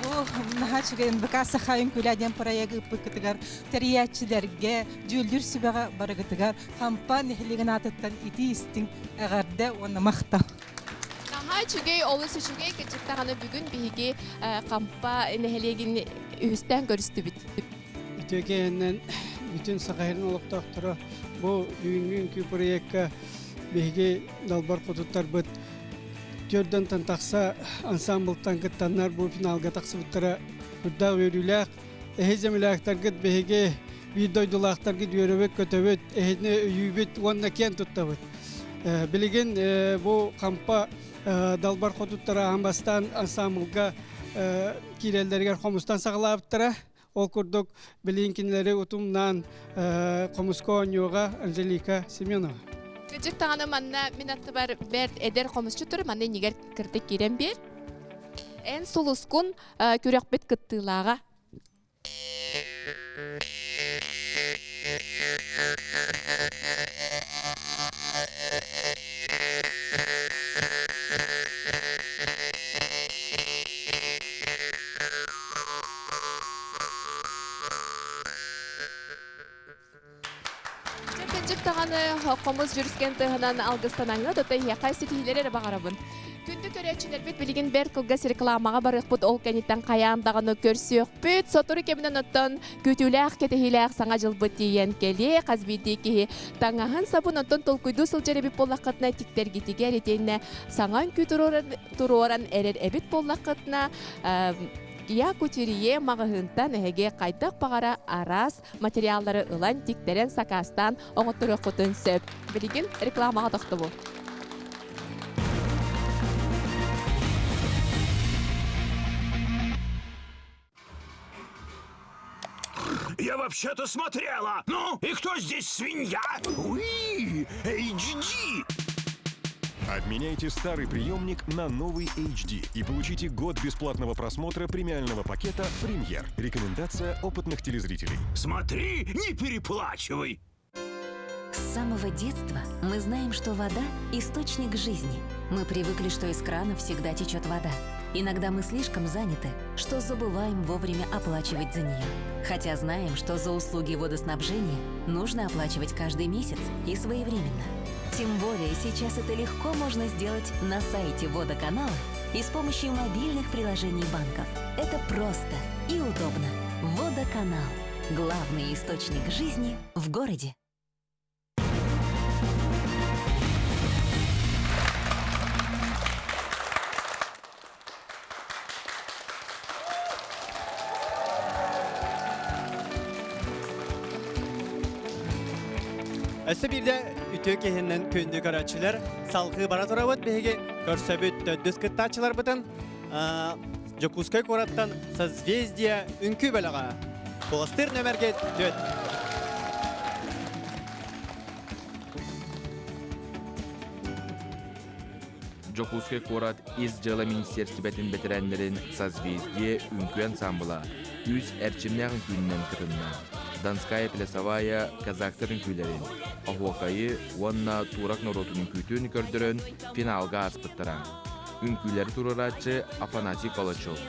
Бу наһаа үчүгэй НБК Саха үҥкүүлээ диэн проегы ыыппыккытыгар тэрийээччилэргэ, дьүүллүүр сүбэҕэ барыгытыгар Хампа нэһилиэгин аатыттан итии истиҥ эҕэрдэ уонна махтал. Наһаа үчүгэй, олус үчүгэй кырдьык даҕаны бүгүн биһиги Хампа нэһилиэгин үһүстээн көрүстүбүт. Үтүө киэһэнэн бүтүн Саха сирин олохтоохторо бу бүгүҥҥү үҥкүү проекка биһиги далбар хотуттарбыт түөрдэнтэн тахса ансамблтан кыттаннар бу финалга тахсыбыттара үрдээх үөрүүлээх. Эһи землячтаргыт биһиги биир дойдулаахтаргыт үөрөбүт, көтөбүт, эһини өйүүбүт уонна киэн туттабыт. Билигин бу Хампа далбар хотуттара аан бастаан ансамблга киирэллэригэр хомустан саҕалаабыттара. Ол курдук, билигин кинилэри утумнаан хомуска оонньууга Анжелика Семенова. Кыдьык даҕаны манна мин аттыбар бэрт эдэр хомусчут турар, манна иннигэр кырдык киирэн биэр. Эн сулускун күрэхпит кыттыылааҕа. Кырдьык даҕаны хомус дьүрүскэн тыаһынан алгыстанаҥҥа тута эһиэхэ ситиһиилэри эрэ баҕарабын. Күндү көрөөччүлэрбит билигин бэрт кылгас рекламаҕа барыахпыт ол кэнниттэн хайаан даҕаны көрсүөхпүт. Сотору кэминэн оттон күүтүүлээх кэтэһиилээх саҥа дьылбыт тиийэн кэлиэ. Хас биирдии киһи таҥаһын сабын оттон толкуйдуу сылдьар эбит буоллаххытына тиктэргитигэр итиэннэ саҥа үҥкүү туруоран эрэр эбит буоллаххытына Я кутюрье маҕаһыынтан эһиги хайдах баҕара араас материаллары ылан, тиктэрэн, сакаастаан оҥотторуоххутун сөп. Билигин рекламаҕа тохтобул. Я вообще-то смотрела. Ну, и кто здесь свинья? Уи, HD. Обменяйте старый приемник на новый HD и получите год бесплатного просмотра премиального пакета «Премьер». Рекомендация опытных телезрителей. Смотри, не переплачивай. С самого детства мы знаем, что вода – источник жизни. Мы привыкли, что из крана всегда течет вода. Иногда мы слишком заняты, что забываем вовремя оплачивать за нее. Хотя знаем, что за услуги водоснабжения нужно оплачивать каждый месяц и своевременно. Тем более сейчас это легко можно сделать на сайте водоканала и с помощью мобильных приложений банков. Это просто и удобно. Водоканал. Главный источник жизни в городе. Өссө биирдэ үтүө киһинэн күндү көрөөччүлэр салгыы бара турабыт биһиги көрсөбүт төрдүс кыттааччыларбытын Дьокуускай куораттан Созвездие үҥкүү бөлөҕө. Куоластыыр нөмэргэ түөт. Дьокуускай куорат Ис дьыала министиэристибэтин бэтэрээннэрин «Созвездие» үҥкүү ансаамбыла күүс эрчимнээх үҥкүүнүнэн кытынна. Донская плясовая казактар үҥкүүлэрин, оһуокайы уонна турок норуотун үҥкүүтүн көрдөрөн финалга ааспыттара. Үҥкүүлэри туруорааччы Афанасий Калачев.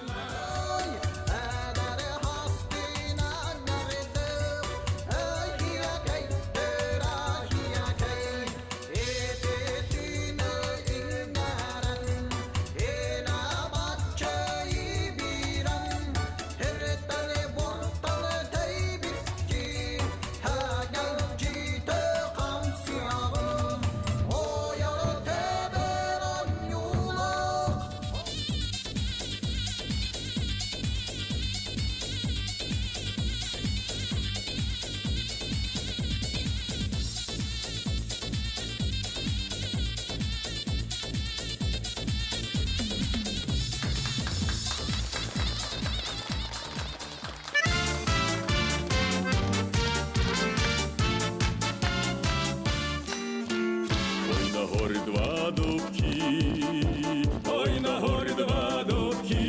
Ой, на горі два дубки, ой, на горі два дубки,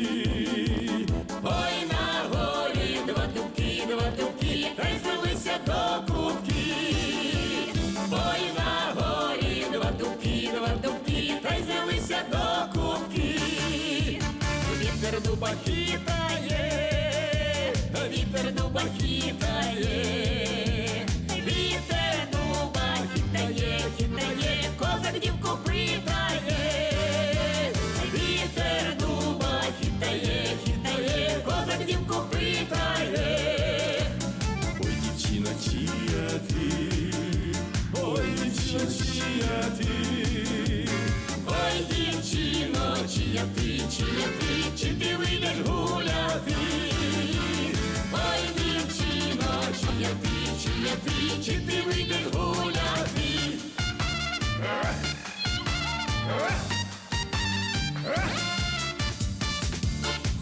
ой, на горі два дубки, два дубки, та й звелися до кубки. Ой, на горі два дубки, два дубки, та й звелися до кубки. Вітер дуба хитає, вітер дуба хитає, вітер дуба хитає, хитає, козак дівку питає, вітер дуба хитає, хитає, козак дівку питає. Ой, дівчина, чия ти, ой, дівчина, чия ти, ой, дівчино, чия ти, чия ти, чи ти вийдеш гуляти? Ой, дівчино, чия ти, чия ти, чи ти вийдеш гуляти?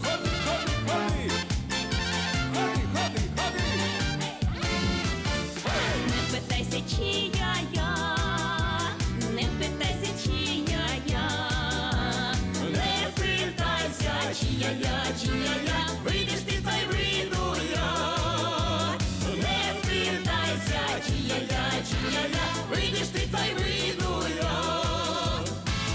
Ходи, ходи, ходи! Ходи, ходи, ходи! Не питайся, чия я, не питайся, чия я, Не питайся, чия я, чия я, вийдеш ти, та й вийду я. Не питайся, чия я, чия я, вийдеш ти, та й вийду я.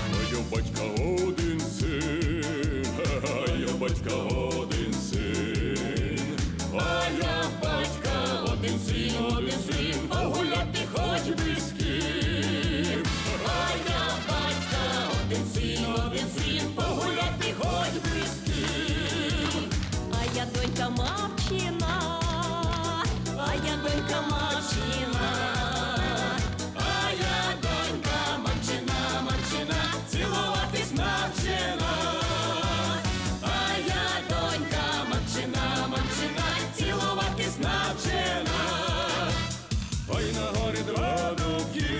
А я батька один син, а я батька один син, а я батька один син, один син, погуляти хоч би з ким. А я батька один син, один син, погуляти хоч би з ким. А я донька мавчина, а я донька мавчина, а я донька мавчина, мавчина, цілуватись навчена. А я донька мавчина, мавчина, цілуватись навчена. Ой, на горі два дубки,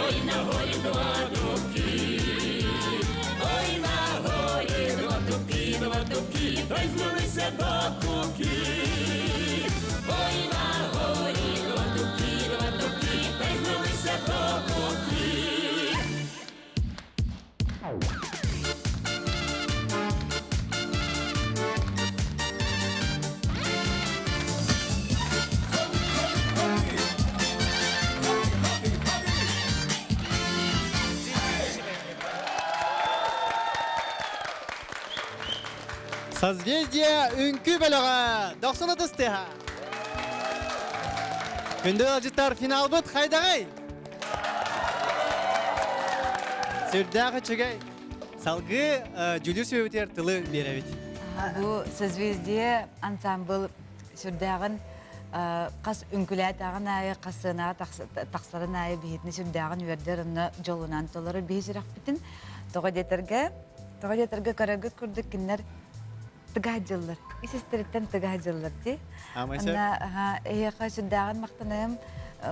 ой, на горі два дубки, ой, на горі два дубки, два дубки, та й звелися до кубки. Ой, на горі два дубки, два дубки, та й звелися до кубки. Созвездие үҥкүү бөлөҕө дохсун ытыс тыаһа. Күндү ыалдьыттар финалбыт хайдаҕый? Сүрдээх үчүгэй. Салгыы Дьүлүр сүбэбитигэр тылы биэрэбит. Бу Созвездие ансамбыл сүрдээҕин хас үҥкүлээтээҕин аайы, хас сыанаҕа тахсарын аайы биһитини сүрдээҕин үөрдэр онно дьолунан толору биһи сүрэхпитин тоҕо диэтэргэ тоҕо диэтэргэ көрөргүт курдук кинилэр тыгаһдьыллар ис истэриттэн тыгаһдьыллар дии Онно эһиэхэ сүрдээҕин махтаныам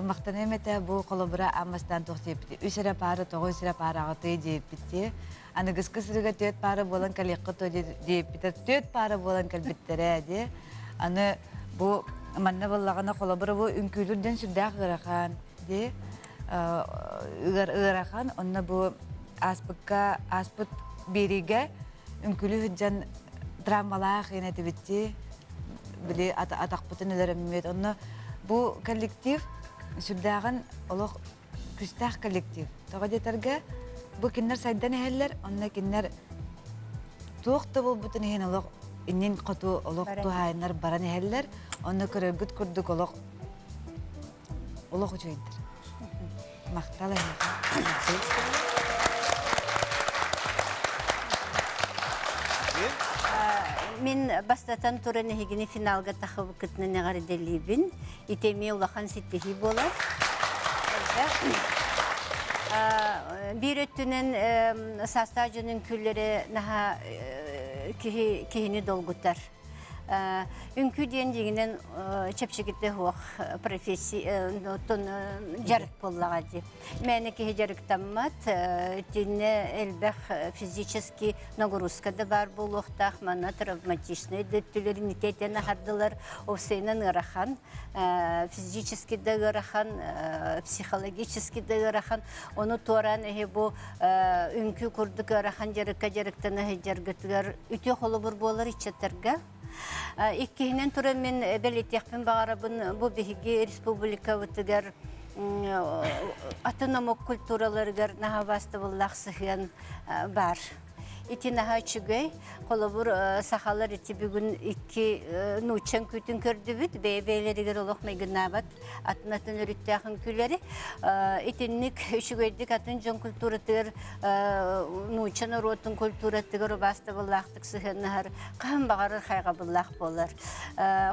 махтаныам этэ бу холобура аан туох диэбити үс эрэ паара тоҕо үс эрэ паараҕытый диэбиппит аныгыскы сырыыга түөрт паара буолан кэлиэххэ то диэбиттэр түөрт паара буолан кэлбиттэрэ дии аны бу манна буоллаҕына холобура бу үҥкүүлүр диэн сүрдээх ыарахан дии ыар ыарахан онно бу ааспыкка ааспыт биэриигэ үҥкүүлүү сылдьан травмалаах иэн этибит дии били атахпытын өлөрөммүт онно бу коллектив сүрдээҕин олох күүстээх коллектив. Тоҕо диэтэргэ, бу кинилэр сайдан иһэллэр, онно кинилэр туох да буолбутун иһин олох иннин хоту олох туһаайыннар баран иһэллэр. Онно көрөргүт курдук олох олох үчүгэйдэр. Махтал эһиэхэ. Мин бастатан туран эһигини финалга тахыбыккытынан эҕэрдэлиибин. Ити эмиэ улахан ситиһии буолар. Биир өттүнэн саастаах дьон үҥкүүлэрэ наһаа киһи киһини долгутар. Үҥкүү диэн дьиҥинэн чэпчэкитэ суох профессия дьарык буоллаҕа дии. Мээнэ киһи дьарыктаммат, итиннэ элбэх физический нагрузка да баар буолуохтаах, манна травматичнай да өттүлэрин итиэтэн аһардылар, уопсайынан ыарахан, физически да ыарахан, психологически да ыарахан. Ону туораан эһи бу үҥкүү курдук ыарахан дьарыкка дьарыктана сылдьаргытыгар үтүө холобур буолар ыччаттарга. Иккиһинэн туран мин бэлиэтиэхпин баҕарабын, бу биһиги республикабытыгар атын омук культураларыгар наһаа убаастабыллаах сыһыан баар. Ити наһаа үчүгэй. Холобур, сахалар ити бүгүн икки нуучча үҥкүүтүн көрдүбүт. Бэйэ-бэйэлэригэр олох майгыннаабат атын-атын өрүттээх үҥкүүлэри. Итинник үчүгэйдик атын дьон культуратыгар, нуучча норуотун культуратыгар убаастабыллаахтык сыһыаннаһар хаһан баҕарар хайҕабыллаах буолар.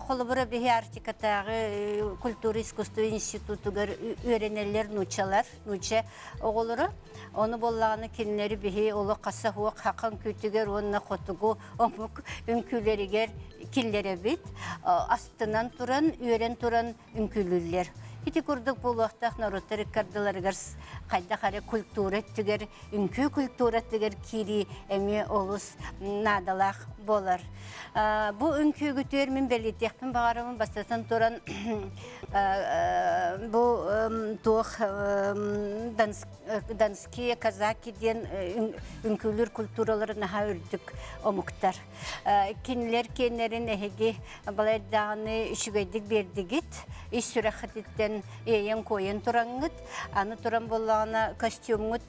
Холобура, биһи Арктикатааҕы культура искусство институтугар үөрэнэллэр нууччалар, нуучча оҕолоро. Ону буоллаҕына кинилэри биһи олох хаса суох хахан үҥкүүтүгэр уонна хотугу омук үҥкүүлэригэр киллэрэбит. Астынан туран, үөрэн туран үҥкүүлүүллэр. Ити курдук буолуохтаах норуоттар ыккардыларыгар хайдах эрэ культура өттүгэр, үҥкүү культуратыгар киирии эмиэ олус наадалаах буолар. Бу үҥкүүгүтүгэр мин бэлиэтиэхпин баҕарабын бастатан туран бу туох донские казаки диэн үҥкүүлүүр культуралары наһаа үрдүк омуктар. Кинилэр киэннэрин эһиги балайдаҕаны үчүгэйдик биэрдигит, ис сүрэххититтэн иэйэн-куойан тураҥҥыт, аны туран буоллаҕына костюмҥут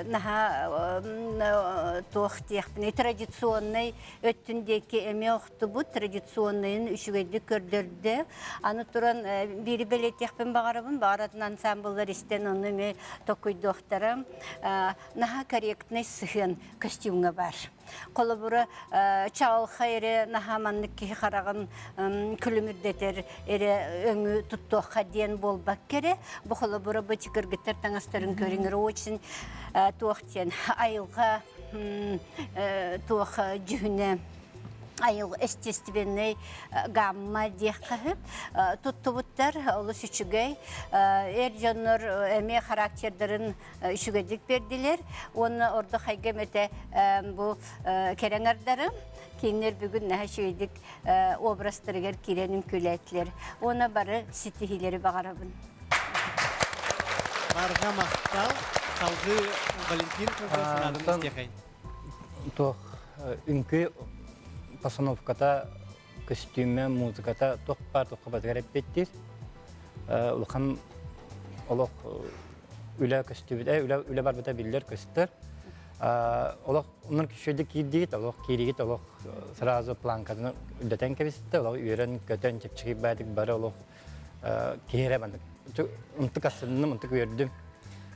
наһаа туох диэхпиний традиционнай өттүн диэки эмиэ охтубут, традиционнайын үчүгэйдик көрдөрдө. Аны туран биири бэлиэтиэхпин баҕарабын, баҕаратын ансамбллар истэн ону эмиэ токуйдуохтара. Наһаа корректнай сыһыан костюмҥа баар. Холобура, чаҕылхай эрэ наһаа маннык киһи хараҕын күлүмүрдэтэр эрэ өҥү туттуохха диэн буолбакка эрэ, бу холобура бу кыргыттар таҥастарын көрүҥэр очень туох диэн айылҕа туох дьүһүнэ айыл естественнэй гамма диэххэ туттубуттар олус үчүгэй эр дьоннор эмиэ характердарын үчүгэйдик биэрдилэр уонна ордук хайгам этэ бу кэрэ аҥардары кинилэр бүгүн наһаа үчүгэйдик образтарыгар киирэн үҥкүүлээтилэр уонна бары ситиһиилэри баҕарабын Барҕа махтал. Салгыы Валентин санаатын истиэхэйин. Туох үҥкүү постановката, көстүүмэ, музыката туох баар туохха барытыгар эппиэттиир. Улахан олох үлэ көстүбүтэ, үлэ, үлэ барбыта биллэр көстөр. Олох онон үчүгэйдик киирдигит, олох кииригит, олох сразу планкатын үрдэтэн кэбистэ, олох үөрэн-көтөн чэпчэки баайдык бары олох киһи эрэ маннык ынтык астынным, ынтык үөрдүм.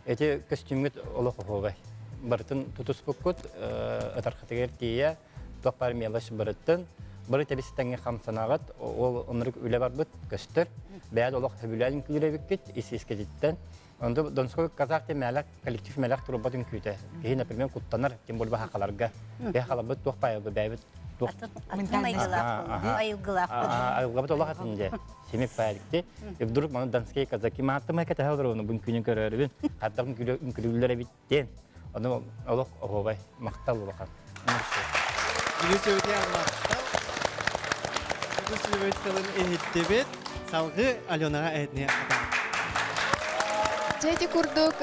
Эти көстүүмҥүт олох оһуобай. Барытын тутуспуккут, ытархатыгар тиийэ, туох баар мелочь барыттын, бары тэбис-тэҥҥэ хамсанаҕыт, ол оннук үлэ барбыт көстөр. Бэйэ олох сөбүлээн үҥкүүлэбиккит ис-искититтэн. Онто Донской казах диэн мээлэх коллектив мээлэх турбат үҥкүүтэ. Киһи, например, куттанар, тем более хахаларга. Бэйэ халабыт туох баайылгы бэйэбит туох Атын айгылаах айылгылаах. Айылгабыт олох атын дьэ. Семик пааликти. И вдруг маны донские казаки мааттымай кэтэһэ олоруну бу үҥкүүнү көрөрүбүн. Хардах үҥкүүлүүллэр эбит диэн. Ону олох оһуобай махтал улахан. Үгүс үбүтэ махтал. Үгүс үбүт тылын иһиттибит. Салгыы Аленаҕа эһэтини атаҕа. Дьэ ити курдук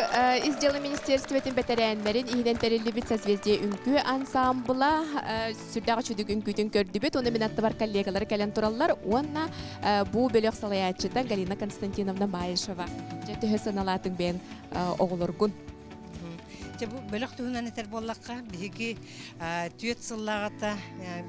Ис дьыала министерствотын бэтэрээннэрин иһинэн тэриллибит Созвездие үҥкүү ансаамбыла сүрдээх үчүгэй үҥкүүтүн көрдүбүт. Уонна мин аттыбар коллегалар кэлэн тураллар. Уонна бу бөлөх салайааччыта Галина Константиновна Маишева. Дьэ төһө саналаатыҥ бэйэн оҕолоргун? Дьэ бу бөлөх туһунан этэр буоллахха, биһиги түөрт сыллааҕыта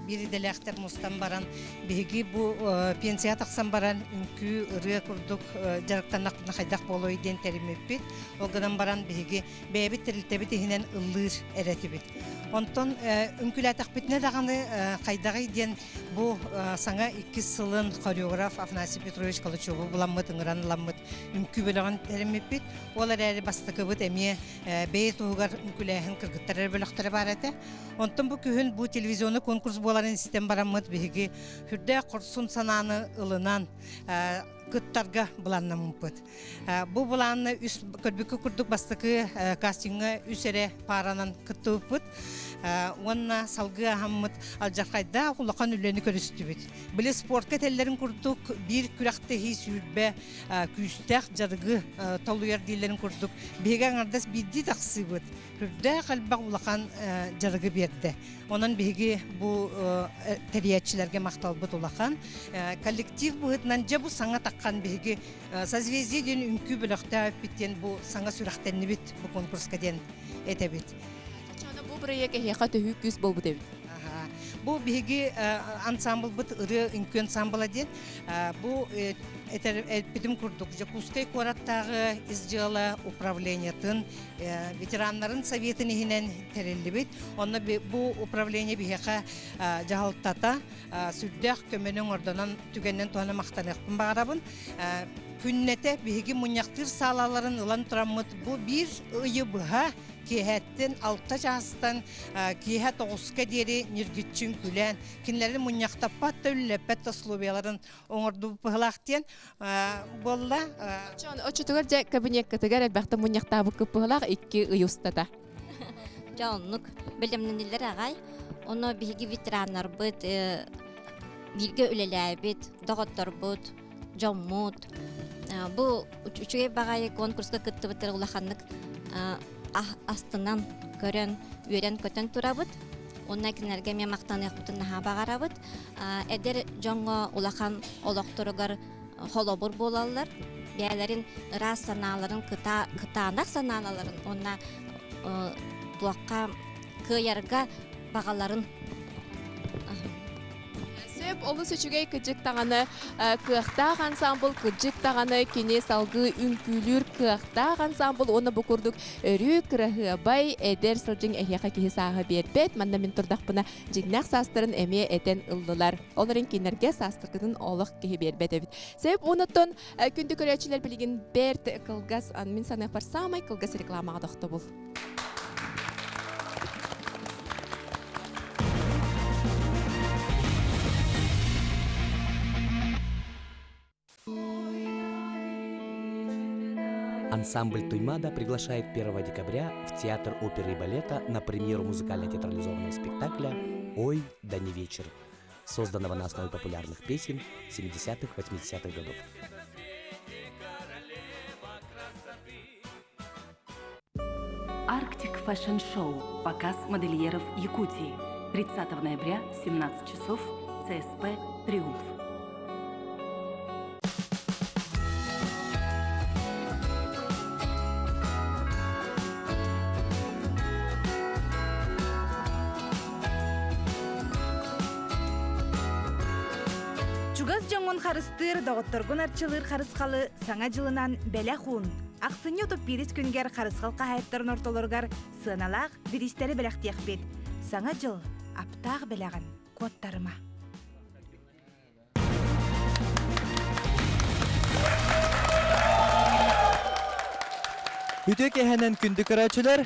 биир идэлээхтэр мустан баран, биһиги бу пенсия тахсан баран үҥкүү, ырыа курдук дьарыктаннахпытына хайдах буолуой диэн тэриммиппит. Ол гынан баран биһиги бэйэбит тэрилтэбит иһинэн ыллыыр эрэ этибит. Онтон үҥкүүлээтэхпитинэ даҕаны хайдаҕый диэн бу саҥа иккис сылын хореограф Афанасий Петрович Калачеву буламмыт, ыҥыран ыламмыт үҥкүү бөлөҕүн тэриммиппит. Ол эрээри бастакыбыт эмиэ бэйэ туһугар үҥкүүлээһин кыргыттар эрэ бөлөхтөрө баар этэ. Онтон бу күһүн бу телевизионный конкурс буоларын истэн бараммыт биһиги сүрдээх хорсун санааны ылынан кыттарга былааннаммыппыт. Бу былаанна үс көрбүккэ курдук бастакы кастиҥҥа үс эрэ пааранан кыттыбыппыт. Уонна салгыы аһаммыт алдьархайдаах улахан үлэни көрүстүбүт. Били спортка этэллэрин курдук биир күрэхтэһии сүүрбэ күүстээх дьарыгы толуйар дииллэрин курдук биһиги аҥардас биирдии тахсыыбыт үрдээх элбэх улахан дьарыгы биэрдэ. Онон биһиги бу тэрийээччилэргэ махталбыт улахан. Коллектив быһыытынан дьэ бу саҥа таххан биһиги Созвездие диэн үҥкүү бөлөхтөөппүт диэн бу саҥа сүрэхтэннибит бу конкурска диэн этэбит. Бу бырайыак эһиэхэ төһүү күүс буолбут эбит. Бу биһиги ансамблбыт ырыа үҥкүү ансамбла диэн. Бу этэр эппитим курдук Дьокуускай куораттааҕы ис дьыала управлениетын ветераннарын советын иһинэн тэриллибит. Онно бу управление биһиэхэ дьаһалтата сүрдээх көмөнү оҥордонон түгэнинэн туһана махтаныахпын баҕарабын. Күннэтэ биһиги мунньахтыыр саалаларын ылан тураммыт бу биир ыйы быһа киэһэттэн алта чаастан киэһэ тоҕуска диэри ньиргиччи үҥкүүлээн, кинилэри мунньахтаппат да үлэлэппэт да условияларын оҥордубут быһылаах диэн буолла. Оччотугар дьэ кабинеккытыгар элбэхтэ мунньахтаабыккыт быһылаах икки ый устата. Дьэ оннук бэлэмнэниллэр аҕай. Ону биһиги ветераннарбыт бииргэ үлэлээбит доҕотторбут дьоммут бу үчүгэй баҕайы конкурска кыттыбыттар улаханнык астынан көрөн үөрэн-көтөн турабыт уонна кинилэргэ эмиэ махтаныахпытын наһаа баҕарабыт эдэр дьоҥҥо улахан олохторугар холобур буолаллар бэйэлэрин ыраас санааларын кытаанах санааларын уонна туохха кыайарга баҕаларын Сөп олус үчүгэй кыдьык даҕаны кыахтаах ансамбл, кыдьык даҕаны кини салгыы үҥкүүлүүр кыахтаах ансамбл уонна бу курдук өрүү кыраһыабай эдэр сылдьыҥ эһиэхэ киһи сааһа биэрбэт. Манна мин турдахпына дьиҥнээх саастарын эмиэ этэн ыллылар. Ол эрэн кинилэргэ саастаргытын олох киһи биэрбэт эбит. Сөп уонуттан күндү көрөөччүлэр билигин бэрт кылгас, мин саныахпар саамай кылгас рекламаҕа тохтобул. Ансамбль Туймада приглашает 1 декабря в Театр оперы и балета на премьеру музыкально-театрализованного спектакля «Ой, да не вечер», созданного на основе популярных песен 70-х-80-х годов. Арктик Fashion Show. Показ модельеров Якутии. 30 ноября, 17 часов, ЦСП «Триумф». Чугас дьоҥҥун харыстыыр, доҕотторгун арчылыыр харысхалы Саҥа дьылынан бэлэх уун! Ахсынньы 31 күнгэр харысхал хаһаайыттарын ортолоругар сыаналаах бириистэри бэлэхтиэхпит. Саҥа дьыл аптаах бэлэҕин куоттарыма! Үтүө киэһэнэн күндү көрөөччүлэр,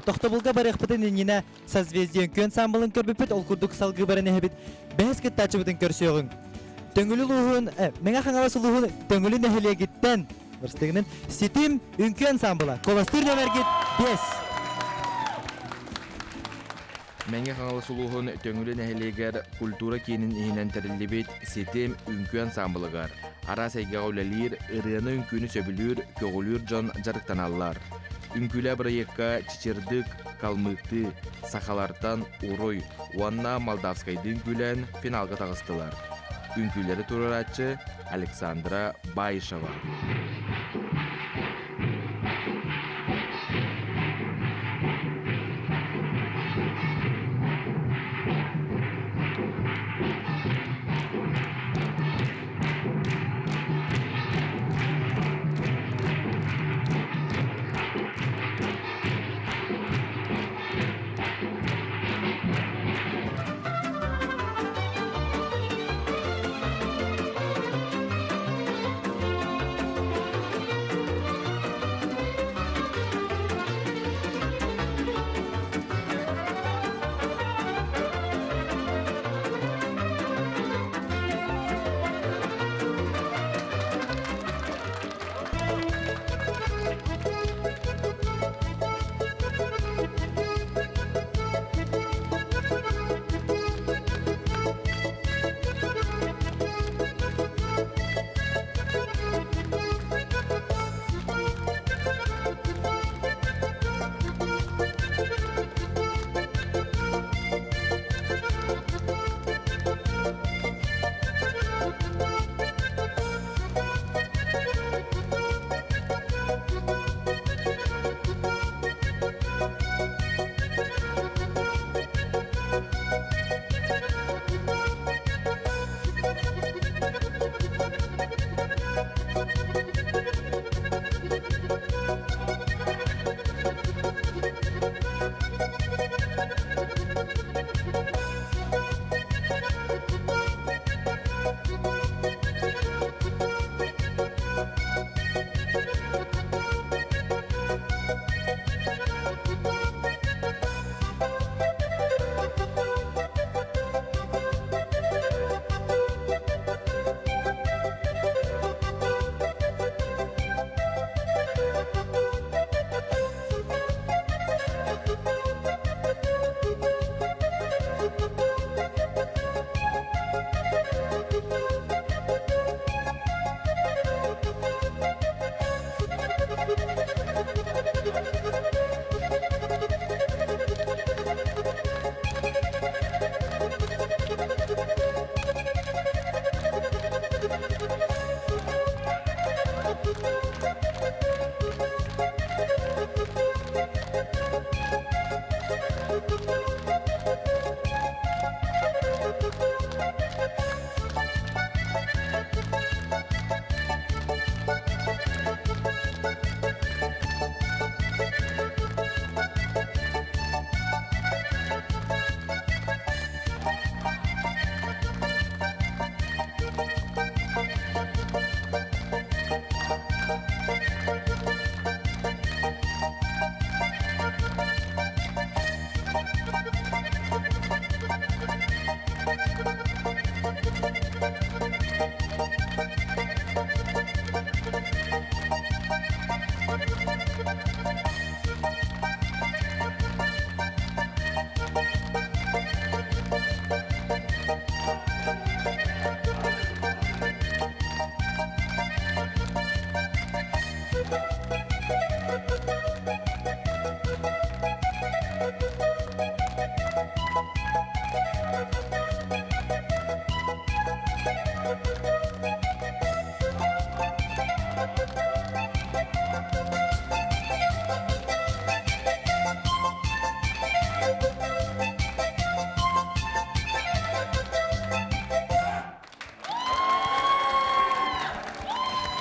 тохтобулга барыахпытын иннинэ Созвездие үҥкүү ансаамбылын көрбүппүт, ол курдук салгыы баран иһэбит. Бэһис кыттааччыбытын көрсүөҕүҥ. Төҥүлү улууһун, Мэҥэ Хаҥалас улууһун Төҥүлү нэһилиэгиттэн бырастыгынан Ситим үҥкүү ансаамбыла. Куоластыыр нөмэргит 5. Мэҥэ Хаҥалас улууһун Төҥүлү нэһилиэгэр культура киинин иһинэн тэриллибит Ситим үҥкүү ансаамбылыгар араас эйгэҕэ үлэлиир, ырыаны-үҥкүүнү сөбүлүүр, көҕүлүүр дьон дьарыктаналлар. Үҥкүүлээ бырайыакка чичирдык, калмыктыы, сахалартан уруй уонна молдавскайдыы үҥкүүлээн финалга таҕыстылар. Үҥкүүлэри туруорааччы Александра Баишева.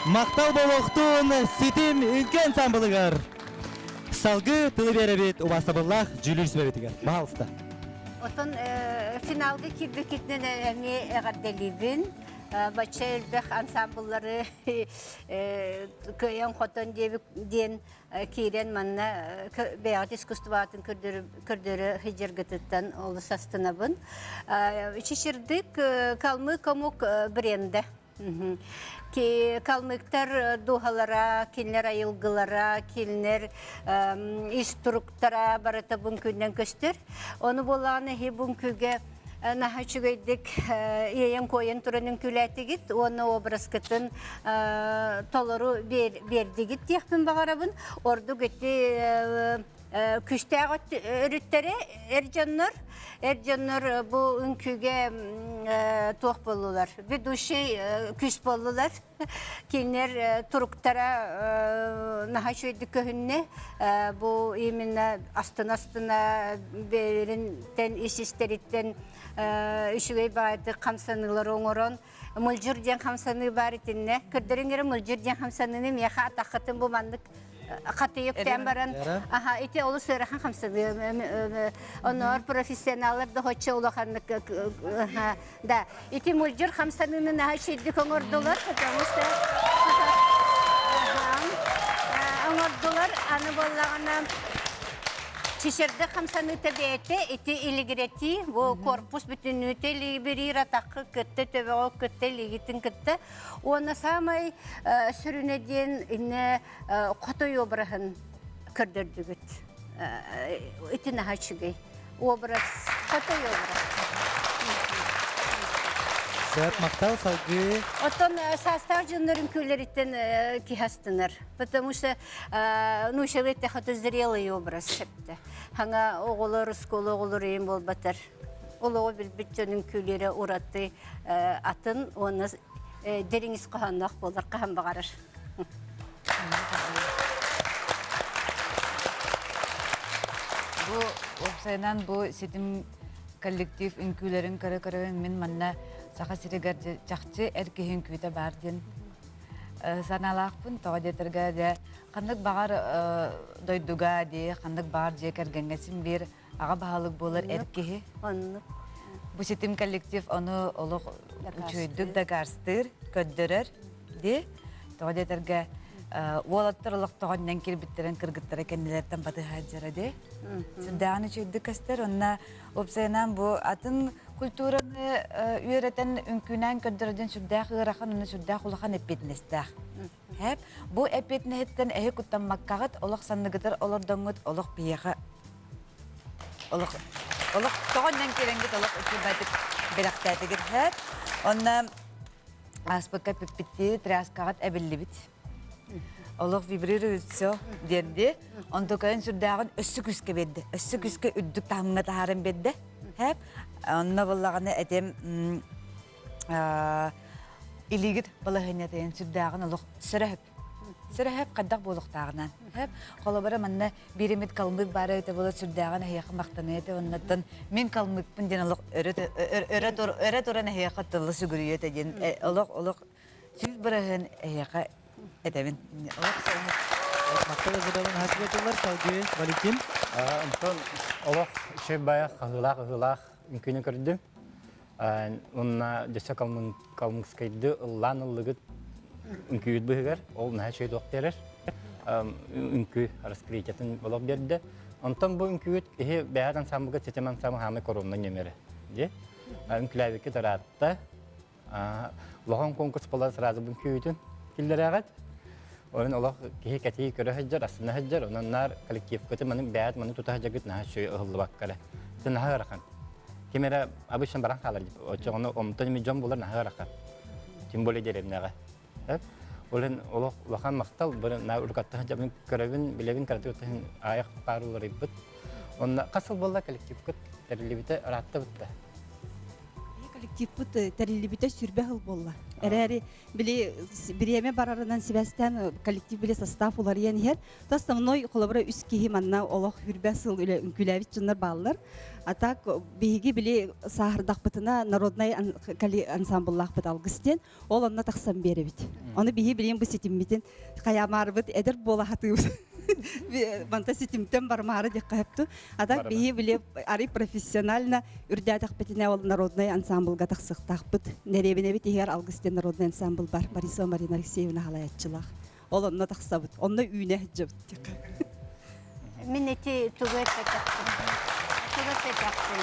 Махтал буолуохтун ситим үҥкүү ансамблыгар. Салгыы тылы биэрэбит убаастабыллаах дьүүлүүр сүбэбитигэр. Баһаалыста. Отон финалга киирбиккитинэн эмиэ эҕэрдэлиибин. Бачча элбэх ансамбллары кыайан-хотон диэн киирэн манна бэйэҕит искусствоҕытын көрдөрө сылдьаргытыттан олус астынабын. Чичирдик калмык омук брендэ. Калмыктар дууһалара, кинилэр айылгылара, кинилэр ис туруктара барыта бүҥкүнэн көстөр. Ону буоллаҕына иһи бүҥкүгэ наһаа үчүгэйдик иэйэн-куойан туран үҥкүүлээтигит уонна образкытын толору биэрдигит диэхпин баҕарабын. Ордук ити күүстээх өрүттэри эр дьоннор эр дьоннор бу үҥкүүгэ туох буоллулар ведущий күүс буоллулар кинилэр туруктара наһаа үчүгэйдик көһүннэ бу именно астына астына бэйэлэринтэн ис истэриттэн үчүгэй баҕайытык хамсаныылары оҥорон мылдьыр диэн хамсаныы баар итиннэ көрдөрүҥ эрэ мылдьыр диэн хамсаныыны миэхэ атаххытын бу маннык хатыйыктаан баран аха ити олус ыарахан хамсаныы оноор профессионаллар да хоччо улаханнык да ити мылдьыр хамсаныыны наһаа үчүгэйдик оҥордулар потому что оҥордулар аны буоллаҕына чичерде хамсаныыта бэйэтэ ити илигирэтии бу корпус бүтүннүүтэ илигириир атаххы кытта төбөҕө кытта илиигитин кытта Уонна саамай сүрүнэ диэн иннэ хотой обраһын көрдөрдүгүт. Ити наһаа үчүгэй. Образ, хотой образ. Сөп, махтал салгыы. Оттон саастаах дьоннор үҥкүүлэриттэн киһи астынар. Потому что ну, это зрелый образ сөптө. Хаҥа оҕолор, оскуола оҕолор ийин буолбатар. Олоҕу билбит дьон үҥкүүлэрэ ураты атын уонна дириҥ ис хоһоонноох буолар хаһан баҕарар. Бу уопсайынан бу ситим коллектив үҥкүүлэрин көрө-көрөбүн мин манна Саха сиригэр чахчы эр киһи үҥкүүтэ баар диэн санаалаахпын. Тоҕо диэтэргэ дьэ ханнык баҕар дойдуга дии, ханнык баҕар дьиэ кэргэҥҥэ син биир аҕа баһылык буолар эр киһи. Оннук. Бу ситим коллектив ону олох үчүгэйдик дакаастыыр, көрдөрөр дии. Тоҕо диэтэргэ уолаттар олохтоҕуннан киирбиттэрин кыргыттара кэннилэриттэн батыһаадьара дии. Сүрдээҕин үчүгэйдик көстөр. Онно уопсайынан бу атын культураны үөрэтэн үҥкүүнээн көрдөрөрдөн сүрдээх ыарахан уонна сүрдээх улахан эппиэтинэстээх. Хэп, бу эппиэтинэһиттэн эһи куттаммаккаҕыт, олох санныгытар олордоҥҥут, олох биһиэхэ олох олох тоҕоннон киирэҥҥит олох үчүгэйдик бэлэхтээтигит хэп. Онно ааспыкка пиппиттии тряскаҕыт эбиллибит. Олох вибрирует все диэн Онтукайын сүрдээҕин өссө күүскэ биэрдэ. Өссө күүскэ үрдүк таһымҥа таһааран биэрдэ. Хэп. Онно буллаҕына этим илиигит балаһыанньатыйан сүрдээҕин олох сөрөһөп. Сөрөһөп хайдах буолуохтааҕынан. Холобура манна бииримит калмык баара эбитэ буола сүрдээҕин эһиэхэ махтаныа этэ оннуттан мин калмыкпын диэн олох өрө туран эһиэхэ тылы сүгүрүйүө этэ диэн олох олох 100% эһиэхэ этэбин. Олох Махтал Изабелла Хасбетовлар, салгыы Валентин. Онтон олох үчүгэй баайа хаһыылаах ыһыылаах үҥкүүнү көрдүм. Уонна дьөссө калмыкскайды ыллаан ыллыгыт үҥкүүт быһыгар ол наһаа үчүгэй туох биэрэр үҥкүү раскрытиятын олох биэрдэ. Онтон бу үҥкүүт киһи бэйэт ансамблга ситим ансамбль хаамай коронна нөмөрө дии. Үҥкүлээбиккит ыраатта. Улахан конкурс буолан сразу бу үҥкүүтүн киллэрээҕит. Онон олох киһи кэтии көрө сылдьар, астына сылдьар, онон наар коллективкытын маны бэйэт маны тута сылдьаргыт наһаа үчүгэй ыһыллыбакка эрэ. Ити наһаа ыарахан. Ким эрэ обычно баран хаалар дип. Оччоҕуна онтон эми дьон булар наһаа ыарахан. Тем более деревняҕа. Ол иһин олох улахан махтал бары на урукаттан сылдьабын көрөбүн, билэбин кыратык аайах паарыларыйбыт. Онно хас сыл буолла коллективкыт тэриллибитэ ыраатта бытта. Коллективпыт тэриллибитэ сүрбэ сыл буолла. Эрээри били бириэмэ барарынан сибээстээн коллектив били состав уларыйан иһэр. То основной холобура үс киһи манна олох хүрбэ сыл үлэ үҥкүүлээбит дьоннор бааллар. А так биһиги били сааһырдахпытына народнай ансамбллаахпыт алгыс диэн ол онно тахсан биэрэбит. Ону биһи билин бу ситиммитин хайамаарбыт эдэр буола хатыыбыт. Манта ситимтэн бармаары диэххэ сөптү. А так биһи били арый профессионально үрдээтэхпитинэ ол народнай ансамблга тахсыахтаахпыт. Нэриэбинэбит иһигэр Алгыс диэн народнай ансамбл бар. Борисова Марина Алексеевна халаяччылаах. Ол онно тахсабыт. Онно үүнэ сылдьабыт диэххэ. Мин ити тугу эппэтэхпин. Тугу эппэтэхпин.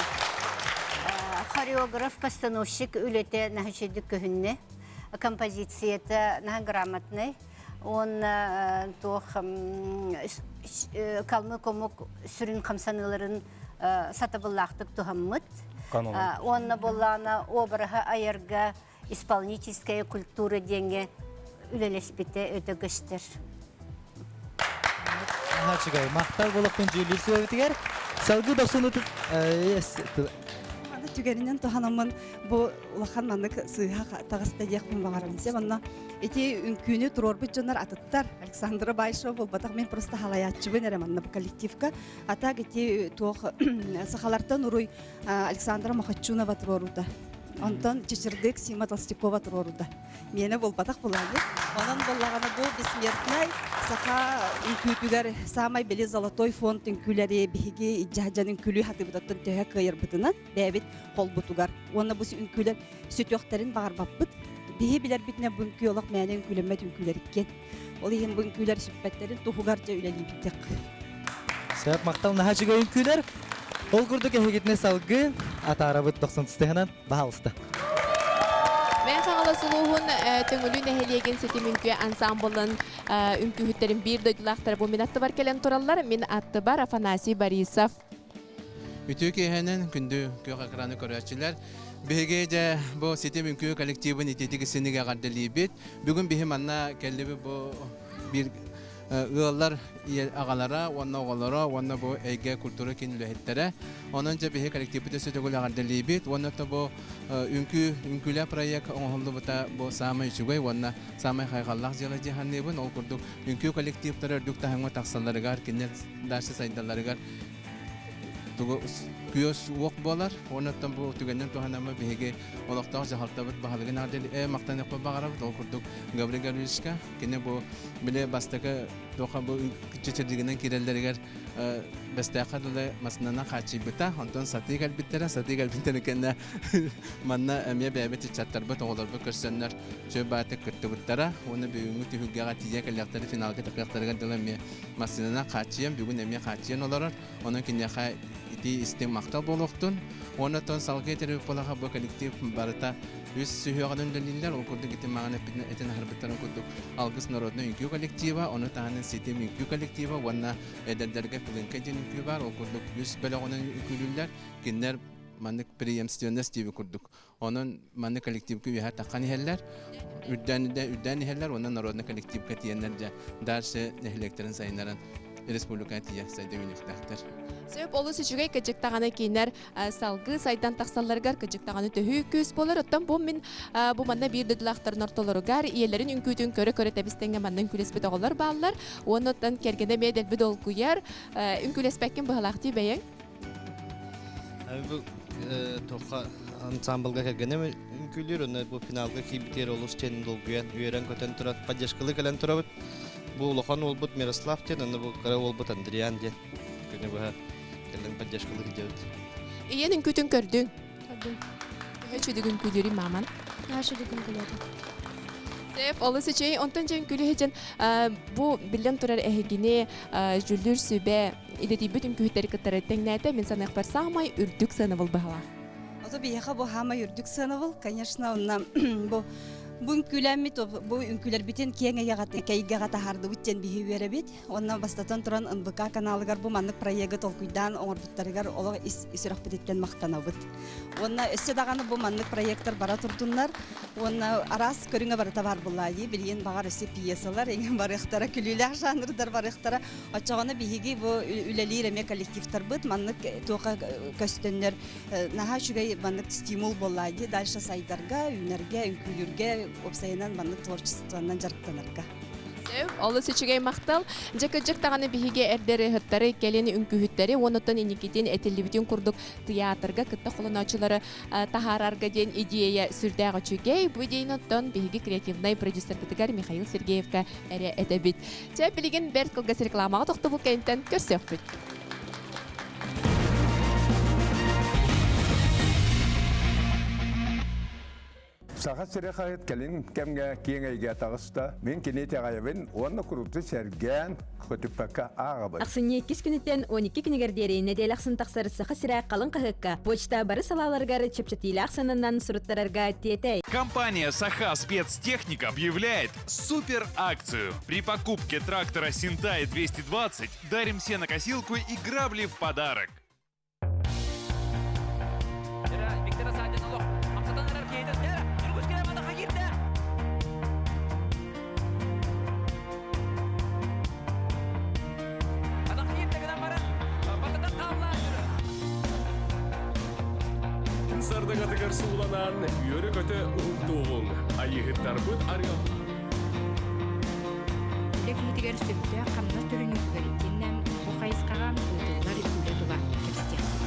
Хореограф, постановщик үлэтэ наһаа үчүгүйдүк көһүннэ. Композицията наһаа грамотный. Уонна туох калмык омук сүрүн хамсаныыларын сатабыллаахтык туһаммыт. Уонна буоллаҕына обраһы айарга исполнительская культура диэҥҥэ үлэлэспитэ өтө көстөр. Наһаа Махтал болохпун дьүүллүүр сүбэбитигэр. Салгыы дохсун Аны түгэнинэн туһанаммын бу улахан маннык сыыһа таҕыста диэхпин баҕарабын. Сеп онно ити үҥкүүнү туруорбут дьоннор атыттар. Александра Баишева буолбатах мен просто халаяччыбын эрэ манна бу коллективка. А так ити туох сахалартан уруй Александра Махачунова туруоруута. Онтон Чычырдык Сима Толстякова туруоруута. Миэнэ буолбатах булаайы. Онон буоллаҕына бу бессмертнай саха үҥкүүтүгэр саамай били золотой фонд үҥкүүлэри биһиги дьаһдьан үҥкүүлүү хатыбытыттан төһө кыайарбытынан бэйэбит холбутугар. Уонна бу үҥкүүлэр сүтүөхтэрин баҕарбаппыт. Биһи билэрбитинэн бу үҥкүү олох мээнэ үҥкүүлэммэт үҥкүүлэр иккиэн. Ол иһин бу үҥкүүлэр сүппэттэрин туһугар дьэ үлэлиибит диэххэ. Сөп, махтал наһаа үчүгэй үҥкүүлэр. Ол курдук эһигитини салгыы атаарабыт дохсун тыстыһынан баһаалыста. Мэҥэ Хаҥалас улууһун Төҥүлү нэһилиэгин ситим үҥкүү ансамблын үҥкүүһүттэрин биир дойдулаахтара бу мин аттыбар кэлэн тураллар. Мин аттыбар Афанасий Борисов. Үтүө киэһэнэн күндү күөх экраны көрөөччүлэр. Биһиги дьэ бу ситим үҥкүү коллективын итиитик исинигэ эҕэрдэлиибит. Бүгүн биһи манна кэллибит бу биир ыаллар аҕалара уонна оҕолоро уонна бу эйгэ культура киин үлэһиттэрэ. Онон дьэ биһи коллективпыт өссө төгүл эҕэрдэлиибит уонна то бу үҥкүү үҥкүүлээх проект оҥоһуллубута бу саамай үчүгэй уонна саамай хайҕаллаах дьыала дии саныыбын. Ол курдук үҥкүү коллективтара үрдүк таһымҥа тахсалларыгар, кинилэр дальше сайдалларыгар тугу күөс уох буолар. Онон бу түгэннэн туһанаммыт биһиги олохтоох дьаһалтабыт баһылыгын эҕэрдэ махтаныахпыт баҕарабыт. Ол курдук Гаврил Гаврильевичка кини бу били бастакы туохха бу чэчирдигинэн киирэллэригэр Бэстээххэ дылы массыынанан хааччыйбыта. Онтон сатыы кэлбиттэрэ. Сатыы кэлбиттэрин кэннэ манна эмиэ бэйэбит ыччаттарбыт, оҕолорбут көрсөннөр чөл баатык кыттыбыттара. Уонна бүгүҥҥү түһүлгэҕэ тиийэ кэлиэхтэри финалга тахыахтарыгар дылы эмиэ массыынанан хааччыйан, бүгүн эмиэ хааччыйан олорор. Онон киниэхэ итии истиҥ махтал буолуохтун. Уонна оттон салгыы этэр буоллаха бу коллектив барыта үс сүһүөҕүнэн үлэлииллэр. Ол курдук ити маҕан эппитин этин аһарбыттарын курдук Алгыс народнай үҥкүү коллектива, ону таһынан Ситим үҥкүү коллектива уонна эдэрдэргэ Пылыҥка диэн үҥкүү баар. Ол курдук үс бөлөҕүнэн үҥкүүлүүллэр. Кинилэр маннык преемственность диэби курдук Онон маннык коллективка үөһэ таххан иһэллэр, үрдээн үрдээн иһэллэр уонна народный коллективка тиийэннэр дьэ дальше нэһилиэктэрин сайыннаран республикаҕа тиийэ сайда үүнүөхтээхтэр. Сөп олус үчүгэй кыдьык даҕаны кинилэр салгыы сайдан тахсалларыгар кыдьык даҕаны төһүү күүс буолар. Оттон бу мин бу манна биир дойдулаахтарын ортолоругар ийэлэрин үҥкүүтүн көрө-көрө тэбис-тэҥҥэ манна үҥкүүлэспит оҕолор бааллар. Уонна оттон кэргэнэ эмиэ дэлби долгуйар. Үҥкүүлэспэккин быһалаах дии бэйэҥ. Бу туохха ансамблга кэргэним үҥкүүлүүр, онно бу финалга киирбитигэр олус диэн долгуйан, үөрэн-көтөн туран поддержкалыы кэлэн турабыт. Бу улахан уолбут Мирослав диэн, онно бу кыра уолбут Андриан диэн күнү быһа кэлэн поддержкалыы сылдьабыт. Ийэн үҥкүүтүн көрдүҥ? Көрдүм. Төһө үчүгэй үҥкүүлүүрүй мааман? Наһаа үчүгэй үҥкүүлээтэ. Сөп, олус үчүгэй. Онтон дьэ үҥкүүлүү сылдьан бу биллэн турар эһигини дьүүллүүр сүбэ идэтийбит үҥкүүһүттэри кытары тэҥнээтэ, мин саныахпар саамай үрдүк сыанабыл быһалаах. Ото биһиэхэ бу хаамай үрдүк сыанабыл, конечно, онно бу бу үҥкүүлэммит, бу үҥкүүлэрбитин киэҥ эйэҕэ кэйгэҕэ таһаардыбыт диэн биһи үөрэбит. Уонна бастатан туран НБК каналыгар бу маннык проегы толкуйдаан оҥорбуттарыгар олох ис сүрэхпититтэн махтанабыт. Уонна өссө даҕаны бу маннык проектар бара турдуннар. Уонна араас көрүҥэ барыта баар буоллаа дии. Билигин баҕар өссө пьесалар эҥин барыахтара, күлүүлээх жанрдар барыахтара. Оччоҕуна биһиги бу үлэлиир эмиэ коллективтарбыт маннык туохха көстөннөр наһаа үчүгэй маннык стимул буоллаа дии. Дальше сайдарга, үүнэргэ, үҥкүүлүүргэ. уопсайынан маннык творчествонан дьарыктанарга. Олус үчүгэй махтал. Дьэ кырдьык даҕаны биһиги эрдэр ыһыттары, кэлин үҥкүүһүттэри уонуттан инникитин этиллибитин курдук тыйаатырга кытта холонооччулары таһаарарга диэн идея сүрдээх үчүгэй. Бу идеяны оттон биһиги креативнай продюсербытыгар Михаил Сергеевка эрэ этэбит. Чэ, билигин бэрт кылгас рекламаҕа тохтобул кэнниттэн көрсүөхпүт. Саха сирэ хаһыат кэлин кэмҥэ киэҥ эйгэ таҕыста. Мин кини итэҕэйэбин уонна куруту сэргээн көтүппэккэ ааҕабын. Ахсынньы иккис күнүттэн 12 күнүгэр диэри нэдиэлэ ахсын тахсар Саха сирэ халыҥ хаһыакка почта бары салааларыгар чэпчэтиилээх сыананан суруттарарга тиэтэй. Компания «Саха спецтехника» объявляет супер-акцию. При покупке трактора «Синтай 220» дарим сенокосилку и грабли в подарок. Сардагатыгар сууланан, үөрэ-көтө уһуктуоҕуҥ, айыыһыттарбыт арыаллаах. Үлэ киһитигэр сөптөөх хамнас төлөнүүтүгэр итиэннэ бу хайысхаҕа ыытыллар үлэ тула кэпсэтиэхпит.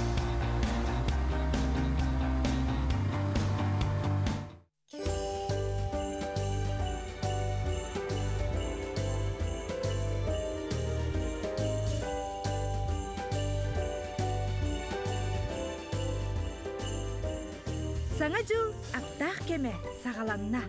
Саҥа дьыл аптаах кэмэ саҕаланна.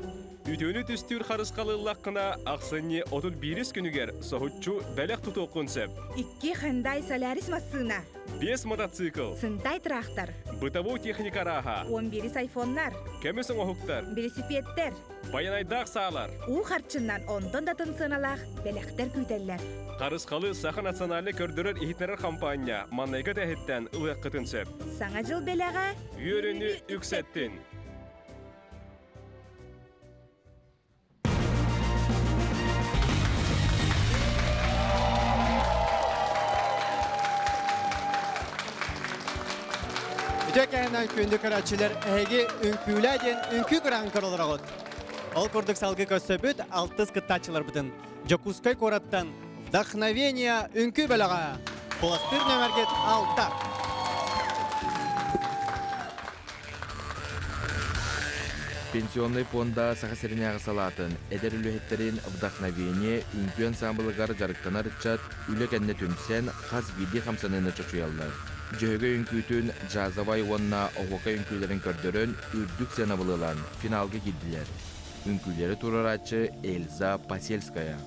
Үтүөнү түстүүр харысхалы ыллаххына, ахсынньы 31 күнүгэр соһуччу бэлэх тутуоххун сөп. Икки Hyundai Solaris массыына. Биэс мотоцикл. Сынтай трактор. Бытовой техника арааһа. 11 айфоннар. Көмүс оҥоһуктар. Велосипедтэр. Байанайдаах саалар. Уу харчыннан онтон да атын сыаналаах бэлэхтэр күүтэллэр. Харысхалы Саха национальнай көрдөрөр-иһитиннэрэр хампаанньа манныгы тэһиттэн ылыаххытын сөп. Саҥа дьыл бэлэҕэ Үөрүүнү үксэттин! Үтүө кэһинэн күндү көрөөччүлэр эһиги үҥкүүлээ диэн үҥкүү күрэҕин көрө олороҕут. Ол курдук салгыы көрсөбүт алтыс кыттааччыларбытын Дьокуускай куораттан Вдохновение үҥкүү бөлөҕө. Куластыыр нөмэргит алта. Пенсионнай пуонда Саха сиринээҕи салаатын эдэр үлэһиттэрин «Вдохновение» үҥкүү ансаамбылыгар дьарыктанар ыччат үлэ кэннэ түмсэн, хас биирдии хамсаныыны чочуйаллар. Дьөһөгөй үҥкүүтүн, джазовай уонна оһуокай үҥкүүлэрин көрдөрөн, үрдүк сыанабылы ылан, финалга киирдилэр. Үҥкүүлэри туруорааччы Эльза Посельская.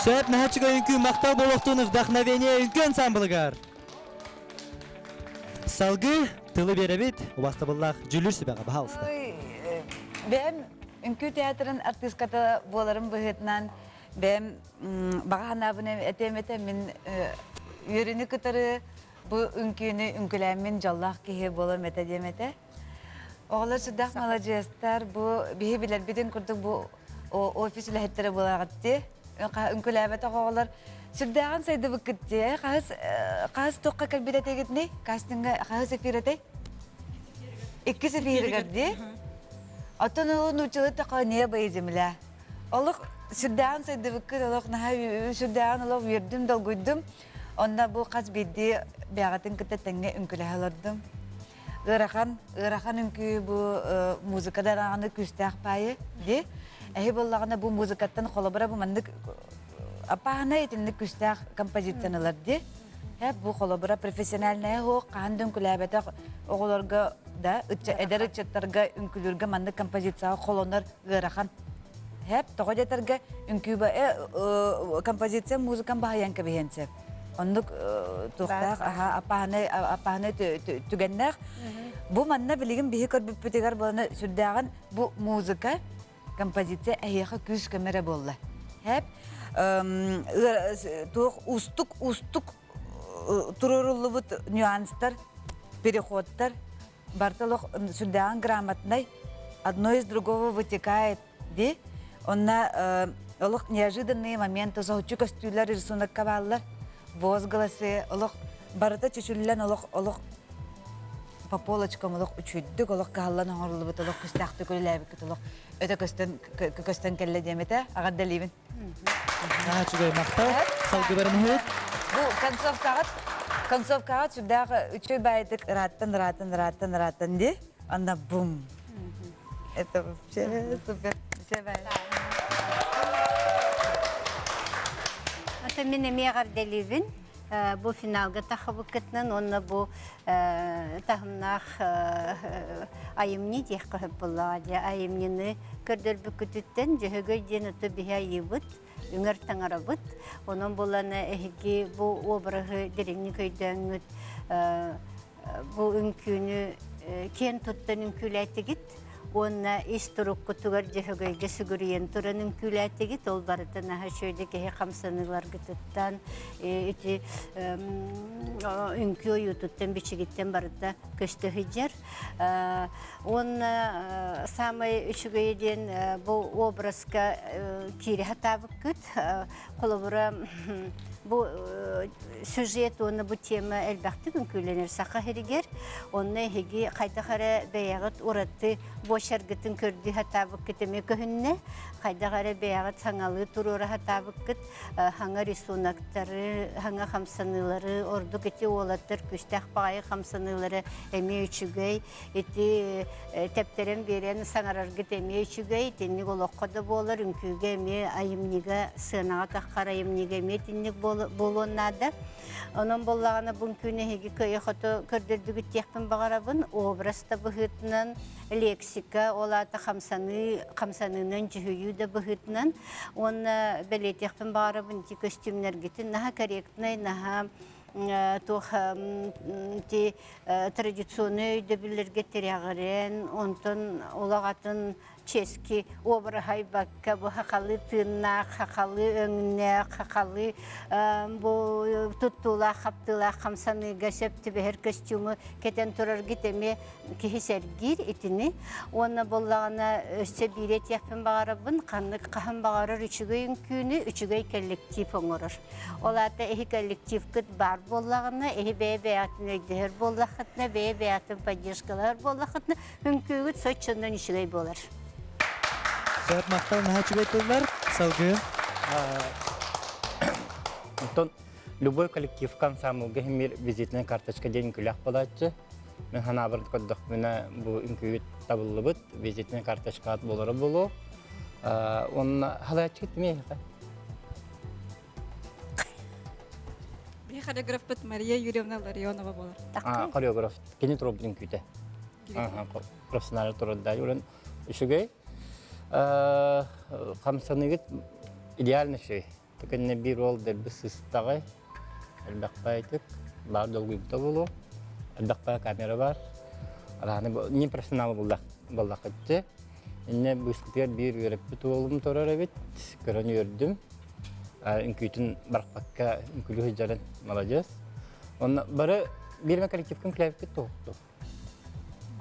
Сөп, наһаа үҥкүү махтал буолуохтун вдохновение үҥкүү ансамблыгар. Салгыы тылы биэрэбит, убастабыллаах дьүлүр сүбэҕэ, баһаалыста. Бэйэм үҥкүү театрын артыыската буоларым быһыытынан бэйэм баҕа санаабын этиэм этэ мин үөрүүнү кытары бу үҥкүүнү үҥкүлээммин дьоллоох киһи буолуом этэ диэм этэ. Оҕолор сүрдээх маладьыастар бу биһи билэрбитин курдук бу офис үлэһиттэрэ буолаҕыт дии. Үҥкүлээбэтэх оҕолор сүрдээҕин сайдыбыккыт дии. Хаһыс хаһыс туохха кэлбит этигитний? Кастинга хаһыс эфир этэй? Иккис эфиригэр дии. Оттон ол нууччалыы такое небо и земля. Олох сүрдээҕин сайдыбыккыт, олох наһаа сүрдээҕин олох үөрдүм, долгуйдум. Онно бу хас биирдии бэйэҕитин кытта тэҥҥэ үҥкүлэһэ олордум. Ыарахан, ыарахан үҥкүү бу музыка да даҕаны күүстээх баайы дии. Эһи буоллаҕына бу музыкаттан холобура бу маннык аппааһынай итинник күүстээх композицияны ылар дии. Һэ бу холобура профессиональная суох хаһан да үҥкүлээбэтэх оҕолорго да эдэр ыччаттарга үҥкүлүүргэ маннык композицияҕа холонор ыарахан. Һэп тоҕо диэтэргэ үҥкүү композиция музыкам баһыйан кэбиһиэн сөп. Оннук туохтаах аха аппааһынай аппааһынай түгэннээх. Бу манна билигин биһи көрбүппүтүгэр буолана сүрдээҕин бу музыка композиция эһиэхэ күүс көмө эрэ буолла. Һэп туох устук устук туруоруллубут нюанстар, переходтар барыта олох сүрдээҕин грамотнай, одно из другого вытекает ди. Онно олох неожиданные моменты соһуччу көстүүлэр рисунокка бааллар. Возгласы олох барыта чөчүллэн олох олох по полочкам олох үчүйдүк олох кыһаллан оҥоруллубут олох күстээхтик үлэлээбиккит олох өтө көстөн көстөн кэллэ диэм этэ аҕардалиибин Наһаа үчүгэй махтал. Салгыбарын иһит. Бу концовкаҕыт концовкаҕыт сүрдээх үчүгэй баайдык ырааттан ырааттан ырааттан ырааттан ди. Анда бум. Это вообще супер. Это мин эмиэ эҕэрдэлиибин. Бу финалга тахабыккытынан уонна бу таһымнаах айымньы диэххэ сөп буоллаҕа дьэ айымньыны көрдөрбүккүтүттэн Дьөһөгөй диэн оту биһи айыыбыт, үҥэр таҥарабыт. Онон буолан эһиги бу обраһы дириҥник өйдөөҥҥүт бу үҥкүүнү киэн туттан үҥкүүлээтигит уонна ис туруккутугар Дьөһөгөйгө сүгүрүйэн туран үҥкүүлээтигит. Ол барыта наһаа үчүгэй киһи хамсаныыларгытыттан ити үҥкүү ойуутуттан бичигиттэн барыта көстө сылдьар. Уонна саамай үчүгэйэ диэн бу образка киирэ сатаабыккыт. Холобура, бу сюжет уонна бу тема элбэхтик үҥкүүлэнэр саха сиригэр. Онно эһиги хайдах эрэ бэйэҕит ураты буочаргытын көрдүү сатаабыккыт эмиэ көһүннэ. Хайдах эрэ бэйэҕит саҥалыы туруора сатаабыккыт. Хаҥа рисуноктары, хаҥа хамсаныылары, ордук ити уолаттар күүстээх баҕайы хамсаныылары эмиэ үчүгэй. Ити тэптэрэн биэрэн саҥараргыт эмиэ үчүгэй, итинник олоххо да буолар, үҥкүүгэ эмиэ айымньыга, сыанаҕа таххар айымньыга эмиэ итинник буолуон наада. Онон буоллаҕына бу үҥкүүнү эһиги кыайа-хото көрдөрдүгүт диэхпин баҕарабын. Образ да быһыытынан, лексика, ол аата хамсаныы, хамсаныынан дьүһүйүү да быһыытынан. Уонна бэлиэтиэхпин баҕарабын ити көстүүмнэргитин наһаа корректнай, наһаа. туох ти традиционный өйдөбүллэргэ тирэҕирэн, онтон олох атын чески обраһайбакка бу хахалы тыыннаах, хахалы өҥнөөх, хахалы бу туттуулаах, хаптыылаах хамсаныыга сөп түбэһэр костюму кэтэн тураргыт эмиэ киһи сэргиир итини. Уонна буоллаҕына өссө биири этиэхпин баҕарабын, ханнык хаһан баҕарар үчүгэй үҥкүүнү үчүгэй коллектив оҥорор. Ол аата эһи коллективкыт баар буоллаҕына, эһи бэйэ-бэйэҕитин өйдөһөр буоллаххытына, бэйэ-бэйэҕитин поддержкалаһар буоллаххытына, үҥкүүгүт соччоннон үчүгэй буолар. Сөп махтал наһаа үчүгэй тыллар. Салгыы. Онтон любой коллективка ансамблга химир визитная карточка диэн үҥкүүлээх буолааччы. Мин санаабар көрдөхпүнэ бу үҥкүүбүт табыллыбыт визитная карточкаҕыт буолара буолуо. Уонна халааччыгыт эмиэ Биһи хореографпыт Мария Юрьевна Ларионова буолар. Хореограф. Кини туруорбут үҥкүүтэ. Профессиональный турарда. Уран үчүгэй. Хамсаныгыт идеально үчүгэй. Тукэнне биир уол дэлби сыстаҕай, элбэх баайтык, баар долгуйбута буолуо. Элбэх баа камера бар. Арааны не профессионал буллахытты. Инне быыскытыгар биир үөрэппит уолум турар эбит. Көрөн үөрдүм. Үҥкүүтүн барахпакка үҥкүүлүү сылдьарын маладьыас. Онно бары биирмэ коллективкын күлээбиккит туһукту.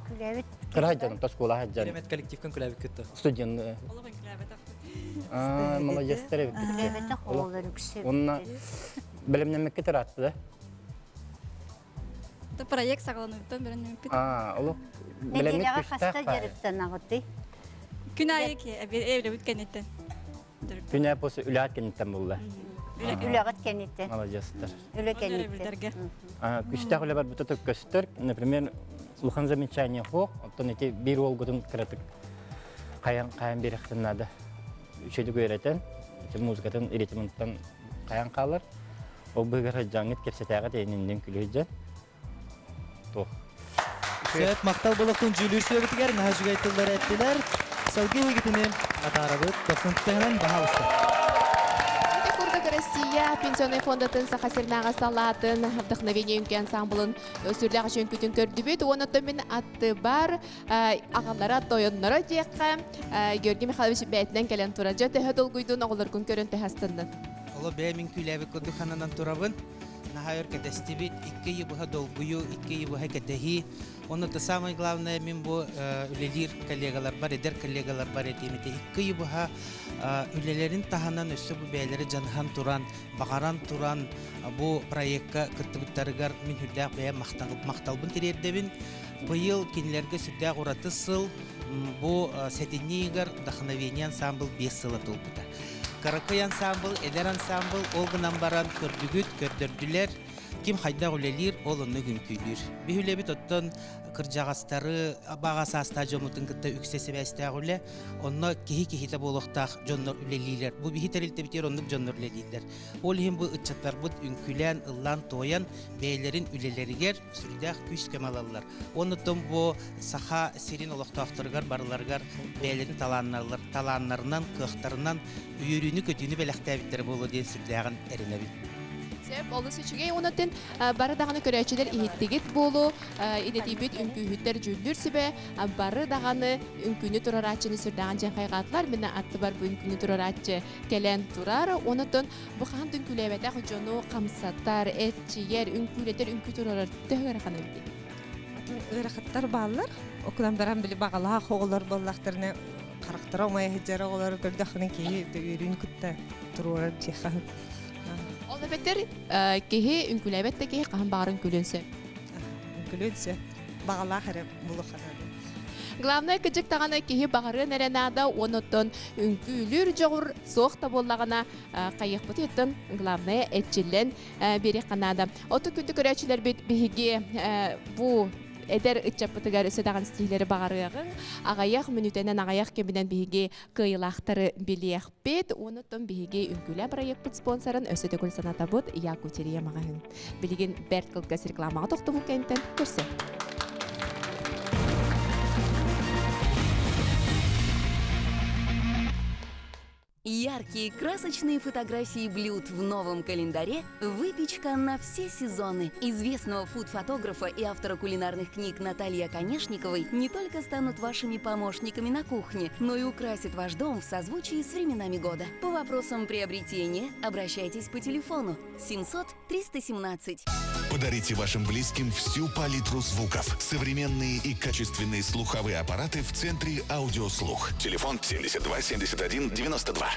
Күлээбит. Кыра сылдьаным, тоскуола сылдьан. Биирэмэт коллективкын күлээбиккит ту. Студент. Олох үҥкүлээбэтэх. Аа, маладьыастар эбиккит. Күлээбэтэх оҕолор үксэ. Онно бэлэмнэммиккит ыраатта да? Это проект саҕаланыыттан бэлэмнэммиппит. Аа, олох бэлэмҥит Нэдиэлэҕэ күстээх хаста баайы. дьарыктанаҕытый? Күн аайы эбилэбит кэнниттэн. Күн аайы после үлэҕит кэнниттэн булла. Үлэҕит кэнниттэн. Маладьыастар. Үлэ кэнниттэн. Күстээх үлэ барбыта көстөр. Например, улахан замечание суох. Оттон ити биир уолгутун кыратык хайан хайан биэрэхтин наада. Үчүгэй үөрэтэн, ити музыкатын ритмыттан хайан хаалар. Ол быыгар дьаҥҥыт кэпсэтээҕит эйининнин күлүһүдьэн. Туох. Сөп, махтал болохтун дьүүлүүр сүөбүтүгэр наһаа үчүгэй тыллары эттилэр. Салгыы эһигитини атаарабыт. Тохсун түһэнэн баһаалыста. Ити курдук Россия пенсионнай фондатын Саха сиринээҕи салаатын вдохновение үҥкүү ансамблын сүрлээх үчүҥкүтүн көрдүбүт. Уонна мин аттыбар аҕалара, тойонноро диэххэ Георгий Михайлович бэйэтинэн кэлэн турар. Дьэ төһө долгуйдун оҕолоргун көрөн төһө астыннын? Оло бэйэм үҥкүүлээбит курдук сананан турабын. Наһаа өр кэтэстибит, икки ыйы быһа долгуйуу, икки ыйы быһа кэтэһии. Онно то самое главное мин бу үлэлиир коллегаларбар, эдэр коллегаларбар этиим этэ. Икки ыйы быһа үлэлэрин таһынан өссө бу бэйэлэри дьаныһан туран, баҕаран туран бу проекка кыттыбыттарыгар мин сүрдээх бэйэм махталбын тириэрдэбин. Быйыл кинилэргэ сүрдээх ураты сыл. Бу сэтинньи ыйыгар Вдохновение ансамбл биэс сыла туолбута. Кыракый ансамбл, эдэр ансамбл, ол гынан баран көрдүгүт, көрдөрдүлэр. Ким хайдах үлэлиир, ол оннук үҥкүүлүүр. Биһ үлэбит оттон кырдьаҕастары, баҕа саастаах дьоммутун кытта үксэ сибээстээх үлэ. Онно киһи киһитэ буолуохтаах дьоннор үлэлиилэр. Бу биһи тэрилтэбитигэр оннук дьоннор үлэлииллэр. Ол иһин бу ыччаттарбыт үҥкүүлээн, ыллаан-туойан бэйэлэрин үлэлэригэр сүрдээх күүс-көмө ылаллар. Оннуттан бу Саха сирин олохтоохторугар барыларыгар бэйэлэрин талааннарынан, кыахтарынан үөрүүнү-көтүүнү бэлэхтээбиттэрэ буолуо диэн сүрдээҕин эрэнэбин. Сөп, олус үчүгэй. Онон бары даҕаны көрөөччүлэр иһиттигит буолуо, идэтийбит үҥкүүһүттэр дьүүллүүр сүбэ бары даҕаны үҥкүүнү турарааччыны сүрдээҕин дьиэн хайҕаатылар. Мин аттыбар бу үҥкүүнү турарааччы кэлэн турар. Онон бу хаһан да үҥкүүлээбэтэх дьону хамсатар, эрчийэр, үҥкүүлэтэр үҥкүү турарар төһө ыарахан эбитий? Ыарахаттар бааллар. Окунан баран били баҕалаах оҕолор буоллахтарына харахтара умайа сылдьар оҕолору көрдөххүнэ киһи үөрүүнү кытта туруорар дьиэхэ. Ол эбэтэр киһи үҥкүүлээбэт да киһи хаһан баҕар үҥкүүлүөн сөп. Үҥкүүлүөн сөп. Баҕалаах эрэ булухана. Главное кыдьык даҕаны киһи баҕарыан эрэ наада, онуттан үҥкүүлүүр дьоҕур суох да буоллаҕына хайыахпытыттан главное эрчиллэн биэриэххэ наада. Оту күндү көрөөччүлэрбит биһиги бу эдэр ыччаппытыгар өссө даҕаны ситиһиилэри баҕарыаҕыҥ. Аҕыйах мүнүүтэнэн аҕыйах кэминэн биһиги кыайыылаахтары билиэхпит. Онуттан биһиги үҥкүүлээ проекпыт спонсорын өссө төгүл санатабыт Якутия маҕаһыын. Билигин бэрт кылгас рекламаҕа тохтобул кэнниттэн көрсө. Яркие красочные фотографии блюд в новом календаре «Выпечка на все сезоны». Известного фуд-фотографа и автора кулинарных книг Натальи Оконешниковой не только станут вашими помощниками на кухне, но и украсят ваш дом в созвучии с временами года. По вопросам приобретения обращайтесь по телефону 700 317. Подарите вашим близким всю палитру звуков. Современные и качественные слуховые аппараты в центре «Аудиослух». Телефон 72 71 92.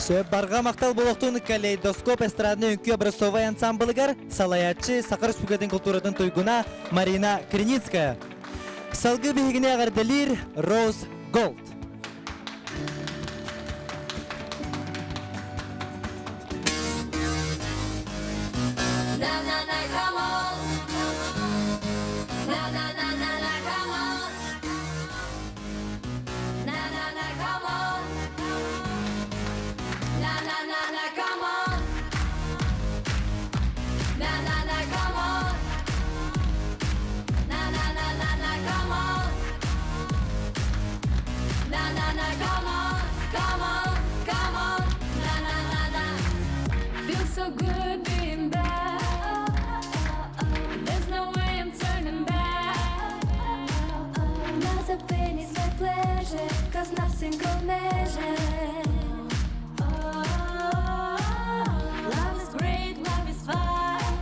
Сөп барҕа махтал буолуохтун Калейдоскоп эстрадный үҥкүү образцовай ансамблыгар салайааччы Саха Республикатын култууратын туйгуна Марина Криницкая. Салгыы биһигини эҕэрдэлиир Роуз Голд. На-на-на, come on. На-на-на-на-на, come on. На-на-на, come on. На-на-на-на, come on. На-на-на, come on. На-на-на-на-на, come on. На-на-на, come on, come on, come on. На-на-на-на. Feels so good being back. There's no way I'm turning back. Not the pain is my pleasure, cause nothing can measure. Oh, love is great, love is fine.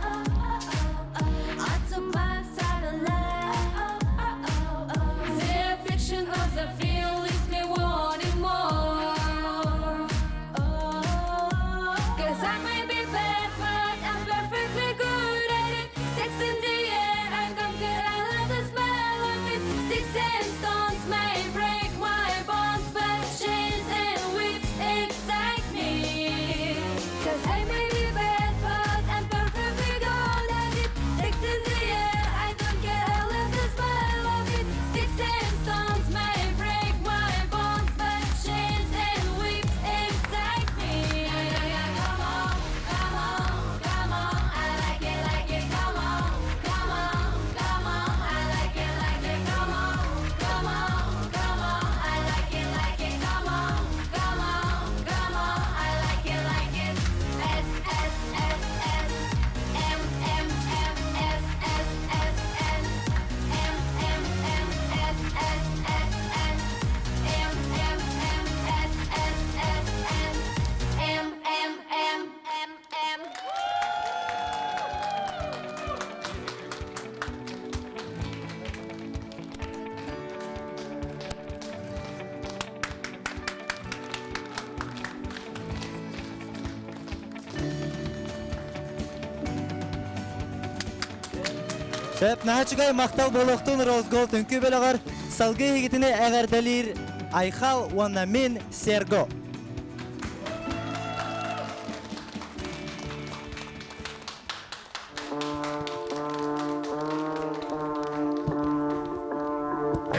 Сөп, наһаа үчүгэй махтал буолуохтун Росголд үҥкүү бөлөҕөр салгыы эһигитини эҕэрдэлиир Айхал уонна мин Серго.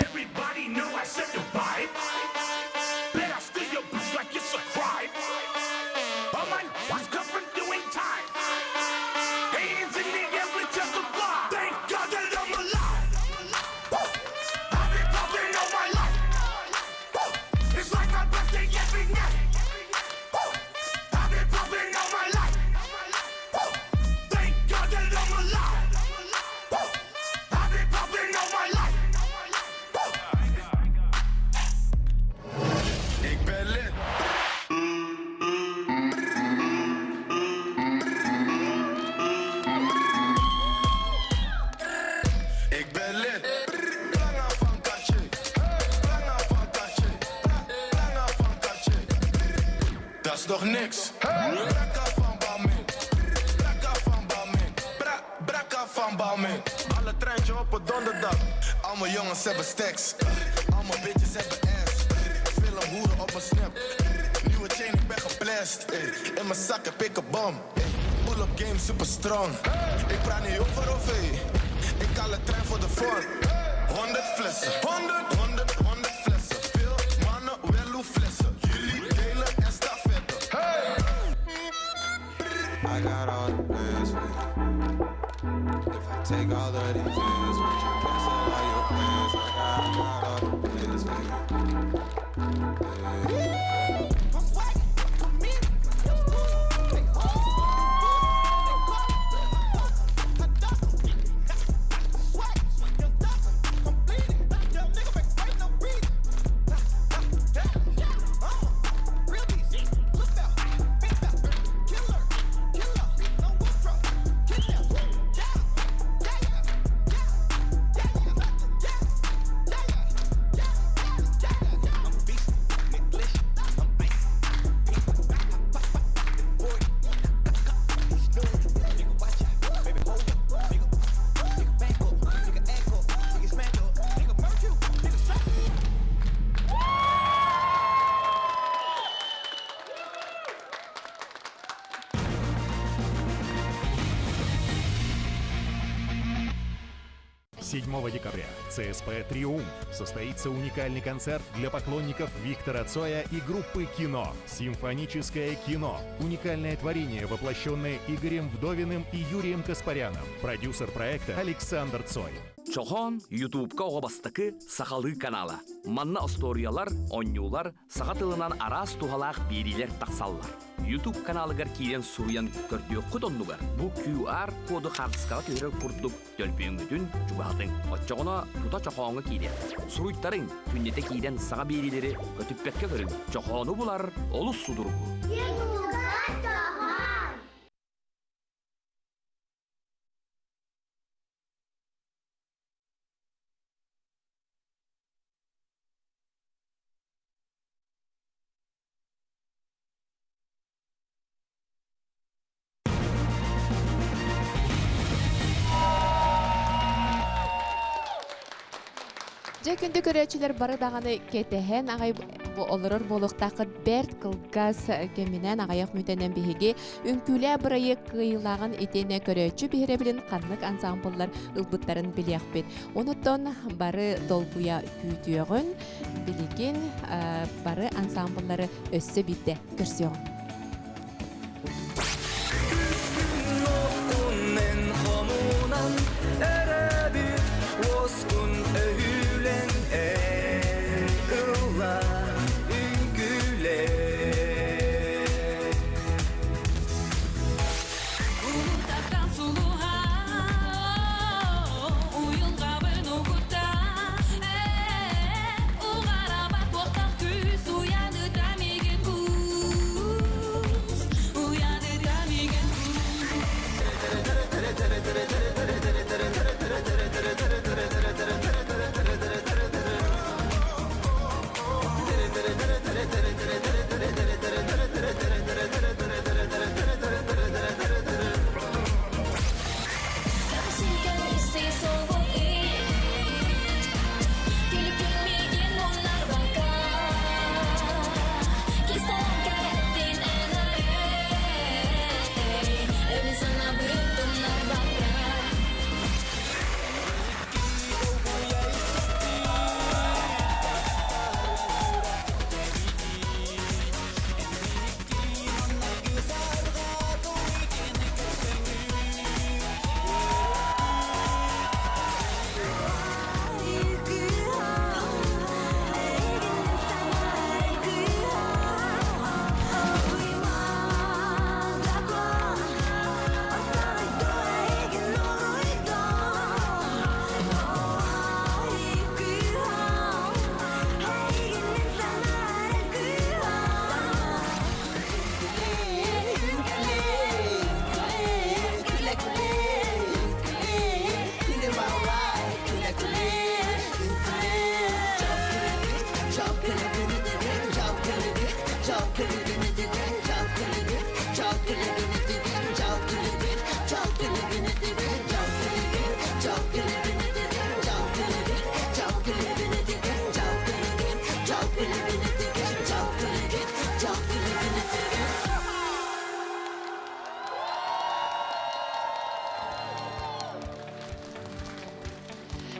Everybody know I set the vibe. Bet I steal your bitch like it's a crime. All my was covering doing time. Hands in the air, we just a fly. Thank God that I'm alive. Woo! I've been popping all my life. Woo! It's like my birthday every night. Woo! I've been popping all my life. Woo! Thank God that I'm alive. Woo! I've been popping all my life. Woo! Ik ben lid. Ik ben lid. Planga van caché. Planga van caché. Planga van caché. Dat is nog niks. Brakka van Balmain. Brakka van Balmain. Bra, brakka van Balmain. Alle treintje op een donderdag. Al mijn jongens hebben stacks. Al mijn bitches hebben ass. Film hoeren op mijn snap. Nieuwe chain, ik ben geblest. Ey. In mijn zak heb ik een bom. Ey. Pull-up game super strong. Ik praat niet over OV. Ik haal de trein voor de vorm. 100 flessen. 100, 100, 100 flessen. Veel mannen, wel hoe flessen. Jullie delen en stafetten. I got all the plans for you. If I take all of these years, would you cancel all your plans? I got all the plans for you. Yeah. 7 декабря в ЦСП «Триумф» состоится уникальный концерт для поклонников Виктора Цоя и группы «Кино». Симфоническое кино. Уникальное творение, воплощенное Игорем Вдовиным и Юрием Каспаряном. Продюсер проекта Александр Цой. Чохоон Ютубка оҕо бастакы сахалыы канала. Манна остуоруйалар, оонньуулар, саха тылынан араас туһалаах биэриилэр тахсаллар. Ютуб каналыгар киирэн суруйан көрдүөххүт оннугар бу QR коду хаартыскаҕа түһэрэр курдук төлөпүөҥҥүтүн чугаһатыҥ. Оччоҕуна тута чохооҥҥо киириэ. Суруйтарыҥ, күннэтэ киирэн саҥа биэриилэри көтүппэккэ көрүҥ. Чохоону булар олус судургу. Ютубка чохоон! Дьэ күндү көрөөччүлэр бары даҕаны кэтэһэн аҕай бу олорор буолуохтааххыт бэрт кылгас кэминэн аҕыйах мүнүүтэнэн биһиги үҥкүүлээ бырайыак кыайыылааҕын итиэннэ көрөөччү биһирэбилин ханнык ансаамбыллар ылбыттарын билиэхпит. Онуттан бары долгуйа күүтүөҕүн билигин бары ансаамбыллары өссө биирдэ көрсүөҕүм. Уоскун өһүлэн эн ылла үҥкүүлээ. Улуттан сулуһа, уйулҕабын угута, уҕарабат уохтах күүс уйаныта миигин куус, уйаныта миигин куус.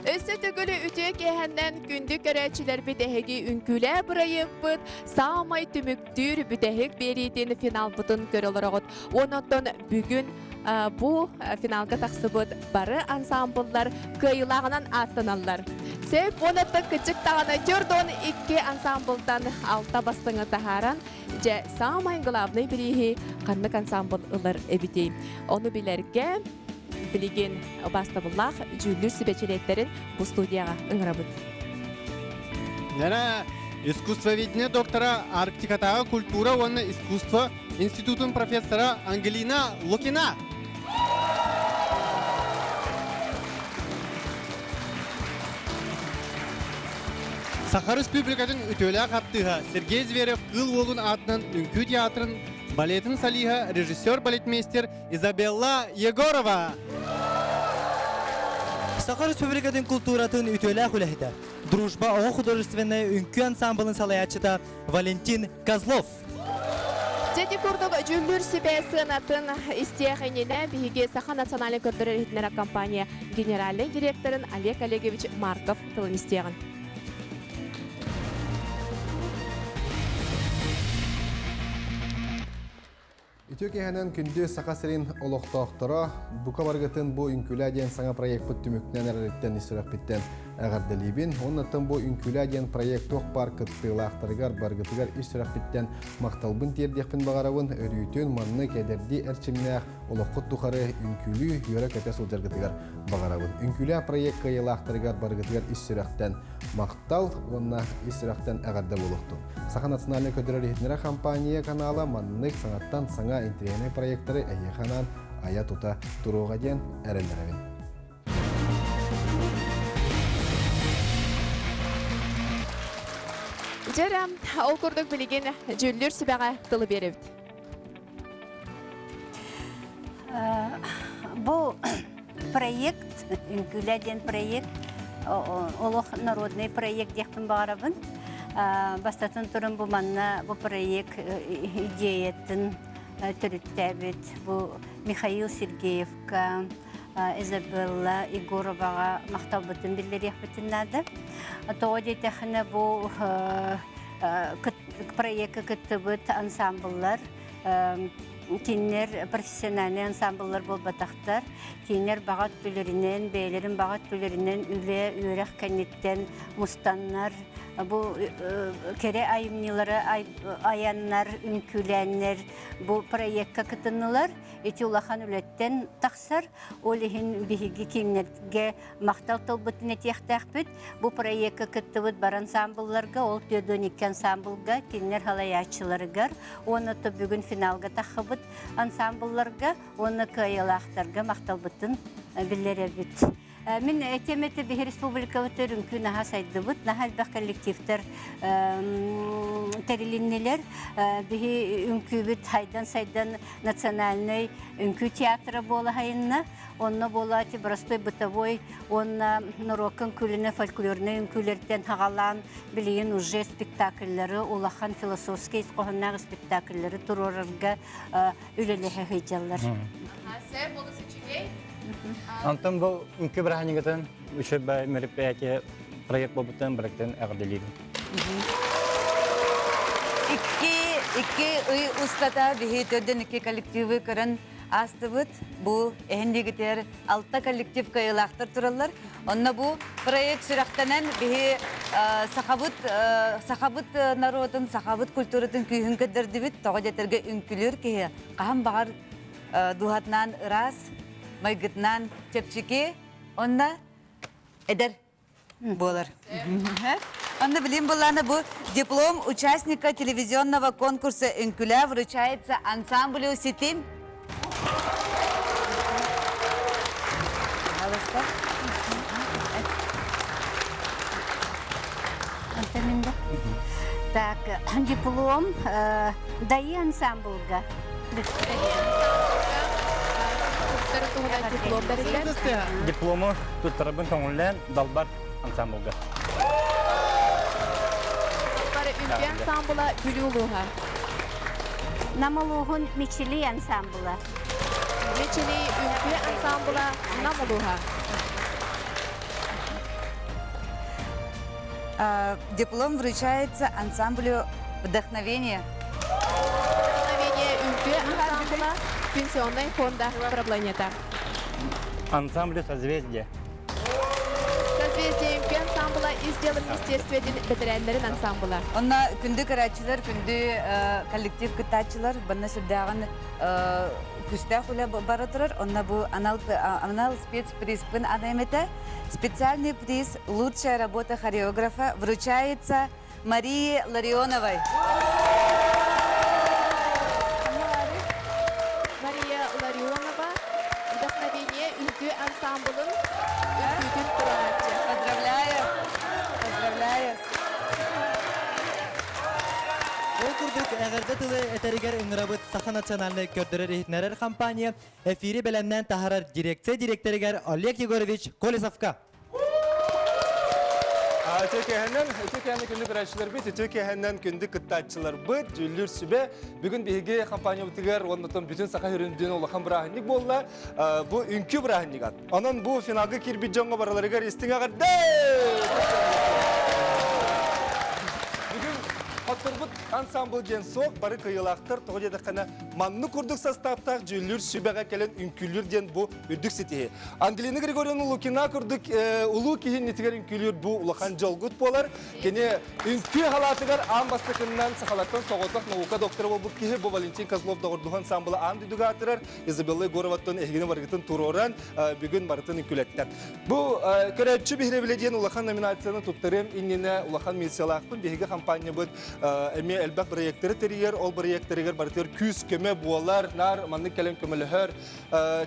Өссө төгүл үтүө киэһэннэн күндү көрөөччүлэрбит эһиги үҥкүүлээ бырайыакпыт саамай түмүктүүр бүтэһик биэриитин финалбытын көрө олороҕут. Онон бүгүн бу финалга тахсыбыт бары ансамбллар кыайыылааҕынан ааттаналлар. Сөп уонаттан кычык даҕаны 42 ансамблтан алта бастыҥы таһааран, дьэ, саамай главный бирииһи ханнык ансамбл ылар эбитий? Ону билэргэ билигин убаастабыллаах дьүүллүүр сүбэчилиэттэрин бу студияҕа ыҥырабыт. Нера искусствоведение доктора Арктикатааҕы культура уонна искусство институтун профессора Ангелина Лукина. Саха Республикатын үтүөлээх артыыһа Сергей Зверев Кыыл Уолун аатынан үҥкүү театрын балетын солиһа, режиссер-балетмейстер Изабелла Егорова. Саха Республикатын култууратын үтүөлээх үлэһитэ, Дружба оҕо художественнай үҥкүү ансамблын салайааччыта Валентин Козлов. Дьэ ити курдук дьүүллүүр сүбэ сыанатын истиэх иннинэ биһиги Саха национальнай көрдөрөр иһитиннэрэр компания генеральнай директорын Олег Олегович Марков тылын истиэҕин. Үтүө киэһэнэн күндү Саха сирин олохтоохторо, бука барыгытын бу Үҥкүүлээ диэн саҥа проекпыт түмүктэнэн эрэриттэн ис сүрэхпиттэн эҕэрдэлиибин. Оннуттан бу Үҥкүүлээ диэн проект туох баар кыттыылаахтарыгар барыгытыгар ис сүрэхпиттэн махталбын тиэрдиэхпин баҕарабын. Өрүүтүн маннык эдэрдии эрчимнээх олоххут тухары үҥкүүлүү, үөрэ-көтө сылдьаргытыгар баҕарабын. Үҥкүүлээ проект кыайыылаахтарыгар барыгытыгар ис сүрэхтэн махтал уонна ис сүрэхтэн эҕэрдэ буолуохтун. Саха национальнай көрдөрөр-иһитиннэрэр компания канала маннык саҥаттан саҥа интэриэһинэй проектары эһиэхэ анаан айа-тута туруоҕа диэн эрэннэрэбин. Дьэ ол курдук билигин дьүүллүүр сүбэҕэ тылы биэрэбит. Бу проект, Үҥкүүлэ диэн проект, олох народный проект диэхпин баҕарабын. Бастатан туран бу манна бу проект идеятын төрүттээбит бу Михаил Сергеевка, Изабелла Егороваҕа махталбытын биллэриэхпитин наада. Тоҕо диэтэххинэ бу проекка кыттыбыт ансамбллар кинилэр профессиональнай ансамбллар буолбатахтар. Кинилэр баҕа өттүлэринэн, бэйэлэрин баҕа өттүлэринэн үлэ, үөрэх кэнниттэн мустаннар, бу кэрэ айымньылары айаннар, үҥкүүлээннэр бу проекка кытыннылар. Ити улахан үлэттэн тахсар. Ол иһин биһиги кинилэргэ махтал тылбытын этиэхтээхпит. Бу проекка кыттыбыт бар ансамблларга, ол 42 ансамблга, кинилэр халайааччыларыгар, уонна то бүгүн финалга таххыбыт ансамблларга уонна кыайыылаахтарга махталбытын биллэрэбит. Мин этиэм этэ биһи республикабыт үҥкүү наһаа сайдыбыт, наһаа элбэх коллективтар тэрилиннилэр. Биһи үҥкүүбүт хайдан-сайдан национальнай үҥкүү театра буола хайынна. Онно буолаати простой бытовой уонна норуокка үҥкүүлэнэ фольклорнай үҥкүүлэртэн хаҕалаан билигин уже спектакльлары улахан философскай ис хоһоонноох спектакльлары туруорарга үлэлэһэ сылдьаллар. Онтон бу үҥкүү бырааһынньыгытын үчүгэй мероприятие проект буолбуттан барыктан эҕэрдэлиибин. Икки, икки ый устата биһи төрдөн икки коллективы көрөн Аастыбыт бу эһиндигитигэр алта коллектив кыайыылаахтар тураллар. Онно бу проект сүрэхтэнэн биһи сахабыт сахабыт норуотун, сахабыт культуратын күүһүн көрдөрдүбүт. Тоҕо диэтэргэ үҥкүлүүр киһи хаһан баҕар дууһатынан ыраас, майгытынан чэпчэки, онно эдэр буолар. Онно билим буллаана бу диплом участника телевизионного конкурса «Үҥкүлээ» вручается ансамблю «Ситим». Пожалуйста. Так, диплом Дайы ансамблга. Туттар туһунан диплом бэриллэр. Диплому туттарабын көҥүллээн Далбар ансамблга. Далбар үҥкүү ансамбла Бүлүү улууһа. Нам улууһун Мичили ансамбла. Мичили үҥкүү ансамбла Нам улууһа. Диплом вручается ансамблю «Вдохновение». «Вдохновение» үҥкүү ансамбла Пенсионнай фонда правлениета. Ансамблю «Созвездие». «Созвездие» үҥкүү ансамбла Ис дьыала министерствотын бэтэрээннэрин ансамбла. Онно күндү көрөөччүлэр, күндү коллектив кыттааччылар, банна сүрдээҕин күүстээх үлэ бара турар. Онно бу анал, анал спецпризпын аныам этэ. Специальный приз «Лучшая работа хореографа» вручается Марии Ларионовой. Мария Ларионова «Вдохновение» үҥкүү ансамблын үҥкүүтүн туруорааччы. Поздравляю! Поздравляю! Ол курдук эҕэрдэ тылы этэригэр ыҥырабыт Саха национальнай көрдөрөр-иһитиннэрэр компания эфири бэлэмнээн таһаарар дирекция дириэктэригэр Олег Егорович Колесовка. Үтүө киэһэнэн, үтүө киэһэнэн күндү көрөөччүлэрбит, үтүө киэһэнэн күндү кыттааччыларбыт, дьүүллүүр сүбэ. Бүгүн биһиги компаниябытыгар уонна бүтүн Саха сирин улахан бырааһынньык буолла. Бу үҥкүү бырааһынньыга. Онон бу финалга киирбит дьоҥҥо барыларыгар истиҥ эҕэрдэ! Бүгүн хотторбут ансамбл диэн суох, бары кыайыылаахтар тоҕо диэтэххинэ маннык курдук састааптаах дьүүллүүр сүбэҕэ кэлэн үҥкүүлүүр диэн бу үрдүк ситиһи. Ангелина Григорьевна Лукина курдук улуу киһи иннитигэр үҥкүүлүүр бу улахан дьолгут буолар. Кини үҥкүү халаатыгар аан бастакыннан сахалартан соҕотох наука доктора буолбут киһи бу Валентин Козлов доҕордуһу ансамбла аан дойдуга аатырар Изабелла Егороваттан эһигини барыгытын туруоран бүгүн барытын үҥкүүлэттэ. Бу көрөөччү биһирэбилэ диэн улахан номинацияны туттарыам иннинэ улахан миссиялаахпын. Биһиги хампаанньабыт эмиэ элбэх бырайыактары тэрийэр, ол бырайыактарыгар барытыгар күүс-көмө буолар, наар маннык кэлэн көмөлөһөр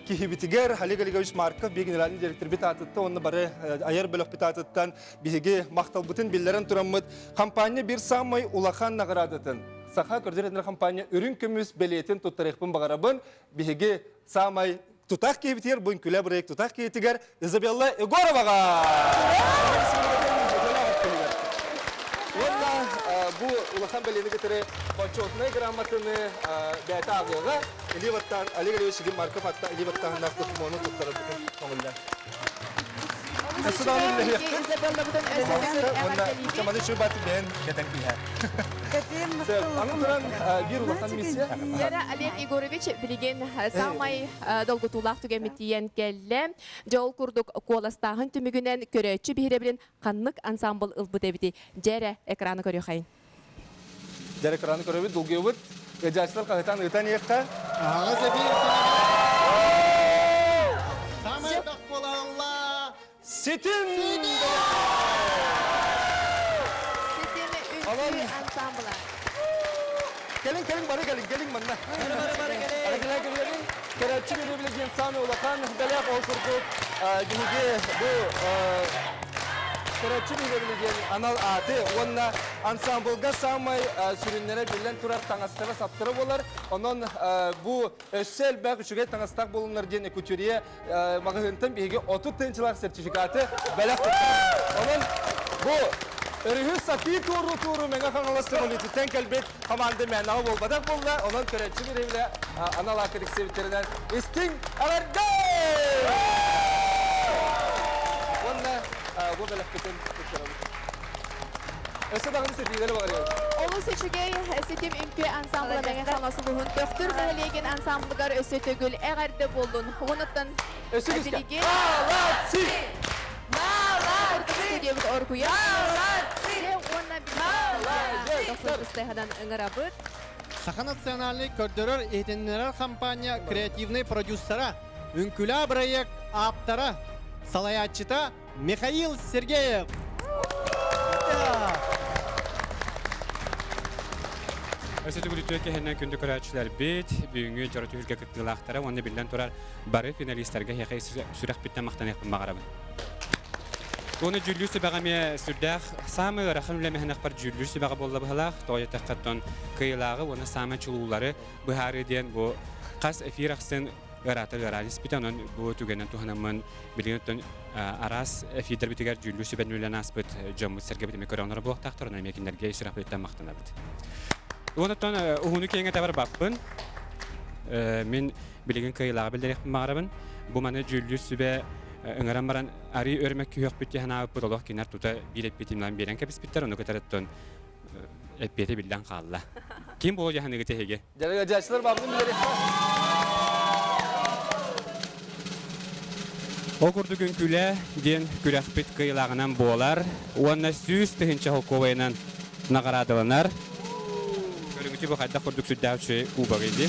киһибитигэр Олег Олегович Марков биһиги генеральный директорбит аатыттан уонна бары айар бөлөхпүт аатыттан биһиги махталбытын биллэрэн тураммыт компания биир саамай улахан наҕараадатын Саха көрдөрөр компания үрүҥ көмүс бэлиэтин туттарыахпын баҕарабын. Биһиги саамай тутаах киһибитигэр бу үҥкүлэ бырайыак тутаах киһитигэр Изабелла Егороваҕа! Уонна бу улахан бэлиэни кытары почетнай грамотаны бэйэтэ ааҕыаҕа Илии баттаан Олег Олегович Марков атта илии баттааһыннаах докумуону туттарарбытын көҥүллээн. Чаманы чуйбаты бэйэн кэтэн киһэ. Аны туран биир улахан миссия. Яра Олег Егорович билигин саамай долгутуулаах түгэммит тиийэн кэллэ. Дьэ ол курдук куоластааһын түмүгүнэн көрөөччү биһирэбилин ханнык ансамбл ылбыт эбитий? Дьэ эрэ экраны көрүөххэйин. Дьэ экраны көрөбүт, долгуйабыт. Ыдьааччылар хаһытан ыытан иэххэ. Аҕыс эбии Самай тохколалла Ситим! Ситим үҥкүү ансамбла. Кэлин, кэлин, бары кэлин, кэлин манна. Бары, бары, кэлин. Кэлин, кэлин. Көрөөччү биһиги диэн саамай улахан бэлэх ол курдук биһиги бу көрөөччү биһиги диэн анал ааты уонна ансамблга саамай сүрүннэрэ биллэн турар таҥастара-саптара буолар. Онон бу өссө элбэх үчүгэй таҥастаах буолуннар диэн Экутюрье маҕаһыынтан биһиги 30 тыһыынчалаах сертификаты бэлэх туттабыт. Онон бу өрүһү сатыы туоруу-туоруу Мэҥэ Хаҥалас Төҥүлүтүттэн кэлбит команда мээнэҕэ буолбатах буолла. Онон көрөөччү бириэмэ анал аакка тиксибиттэринэн истиҥ эҕэрдэ! Уонна бу бэлэхпитин туттарабыт. Өссө даҕаны ситиилэри баҕарыам. Олус үчүгэй ситим үҥкүү ансамбла Мэҥэ Хаҥалас улууһун Төхтүр нэһилиэгин ансамблыгар өссө төгүл эҕэрдэ буоллун. Уонуттан Өссө күүскэ. билигин Молодцы! Молодцы! Студиябыт оргуйа. Молодцы! Уонна Молодцы! ыҥырабыт. Саха национальнай көрдөрөр иһитиннэрэр хампаанньа креативнай продюсера, Үҥкүлээ бырайыак ааптара, салайааччыта Михаил Сергеев. Өссө төгүл үтүө киһинэн күндү көрөөччүлэрбит, бүгүҥҥү дьоро түһүлгэ кыттыылаахтара уонна биллэн турар бары финалистарга эһиэхэ сүрэхпиттэн махтаныахпын баҕарабын. Уонна дьүүллүүр сүбэҕэ эмиэ сүрдээх саамай ыарахан үлэ мэһэнэхпэр дьүүллүүр сүбэҕэ буолла быһалаах. Тоҕо диэтэххэ, кыайыылааҕы уонна саамай чулуулары быһаарыы диэн бу хас эфир ахсын ыараата ыараан испитэ. Онон бу түгэнэн туһанаммын билигин оттон араас эфирдэрбитигэр дьүүллүүр сүбэни үлэлээн ааспыт дьоммут сэргэбит эмиэ көрө онорор буолуохтаахтар. Онон эмиэ кинилэргэ сүрэхпититтэн махтанабыт. Уонна оттон уһуну киэҥэ табарбаппын. Мин билигин кыайыылааҕы биллэриэхпин баҕарабын. Бу маны дьүүллүүр сүбэ ыҥыран баран арыы өрмөк күһүөхпүт диэн санаабыппыт олох кинилэр тута биир эппиэтин биэрэн кэбиспиттэр. Ону кытары оттон эппиэтэ биллэн хаалла. Ким буолуо дьаһаныгыт эһиги? Дьарыгадьааччылар баабытын билэриэххэ. Ол курдук үҥкүүлээ диэн күрэхпит кыайыылааҕынан буолар уонна 100 000 холкуобайынан наҕараадаланар. Көрүҥүтү бу хайдах курдук сүрдээх үчүгэй кубогый дии.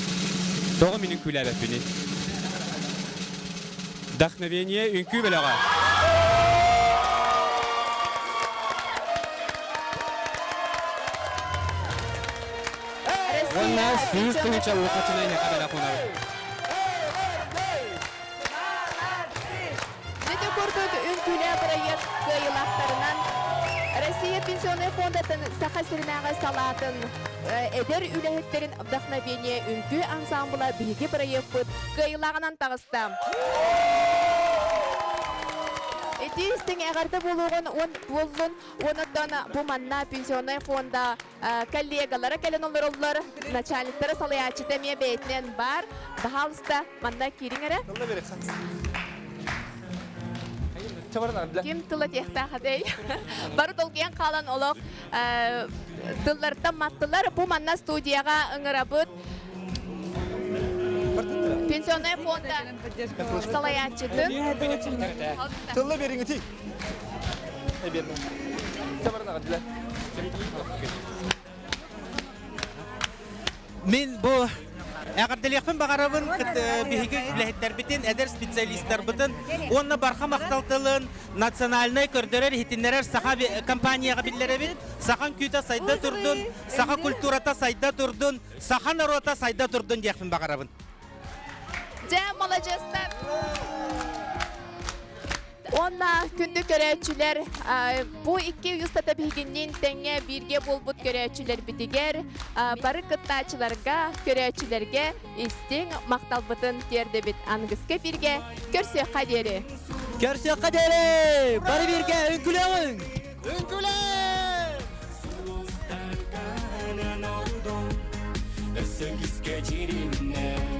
Тоҕо мин үҥкүүлээбэппиний? Вдохновение үҥкүү бөлөҕө. Уонна 100 000 уохачына эһиэхэ бэлэх уунабыт. Ити курдук үҥкүүлээх бырайыак кыайыылаахтарынан Россия пенсионнай фондатын Саха сиринээҕи салаатын эдэр үлэһиттэрин Вдохновение үҥкүү ансаамбыла биһиги бырайыакпыт кыайыылааҕынан таҕыста. Ити истиҥ эҕэрдэ буолуоҕун буоллун уонна бу манна пенсионнай фонда коллегалара кэлэн олороллор, начальниктара салайааччыта эмиэ бэйэтинэн баар. Баһаалыста, манна киириҥ эрэ. Ким тыла тиэхтээх этэй? Бары долгуйан хаалан олох тыллартан маттылар. Бу манна студияҕа ыҥырабыт. Пенсионная фонда салайааччытын. Тылла бериңити. Мин бу эҕэрдэлиэхпин баҕарабын биһиги үлэһиттэрбитин, эдэр специалистарбытын уонна барха махтал тылын национальнай көрдөрөр иһитиннэрэр саха компанияҕа биллэрэбит. Саха үҥкүүтэ сайда турдун, саха культурата сайда турдун, саха норуота сайда турдун диэхпин баҕарабын. Дьэ, маладьыастар! Уонна күндү көрөөччүлэр, бу икки устата биһигинниин тэҥҥэ бииргэ буолбут көрөөччүлэрбитигэр, бары кыттааччыларга, көрөөччүлэргэ истиҥ махталбытын тиэрдэбит. Аныгыскы эфиргэ көрсүөххэ диэри! Көрсүөххэ диэри! Бары бииргэ үҥкүлүөҕүҥ! Үҥкүлээ! Өссө күүскэ дьиримнэ.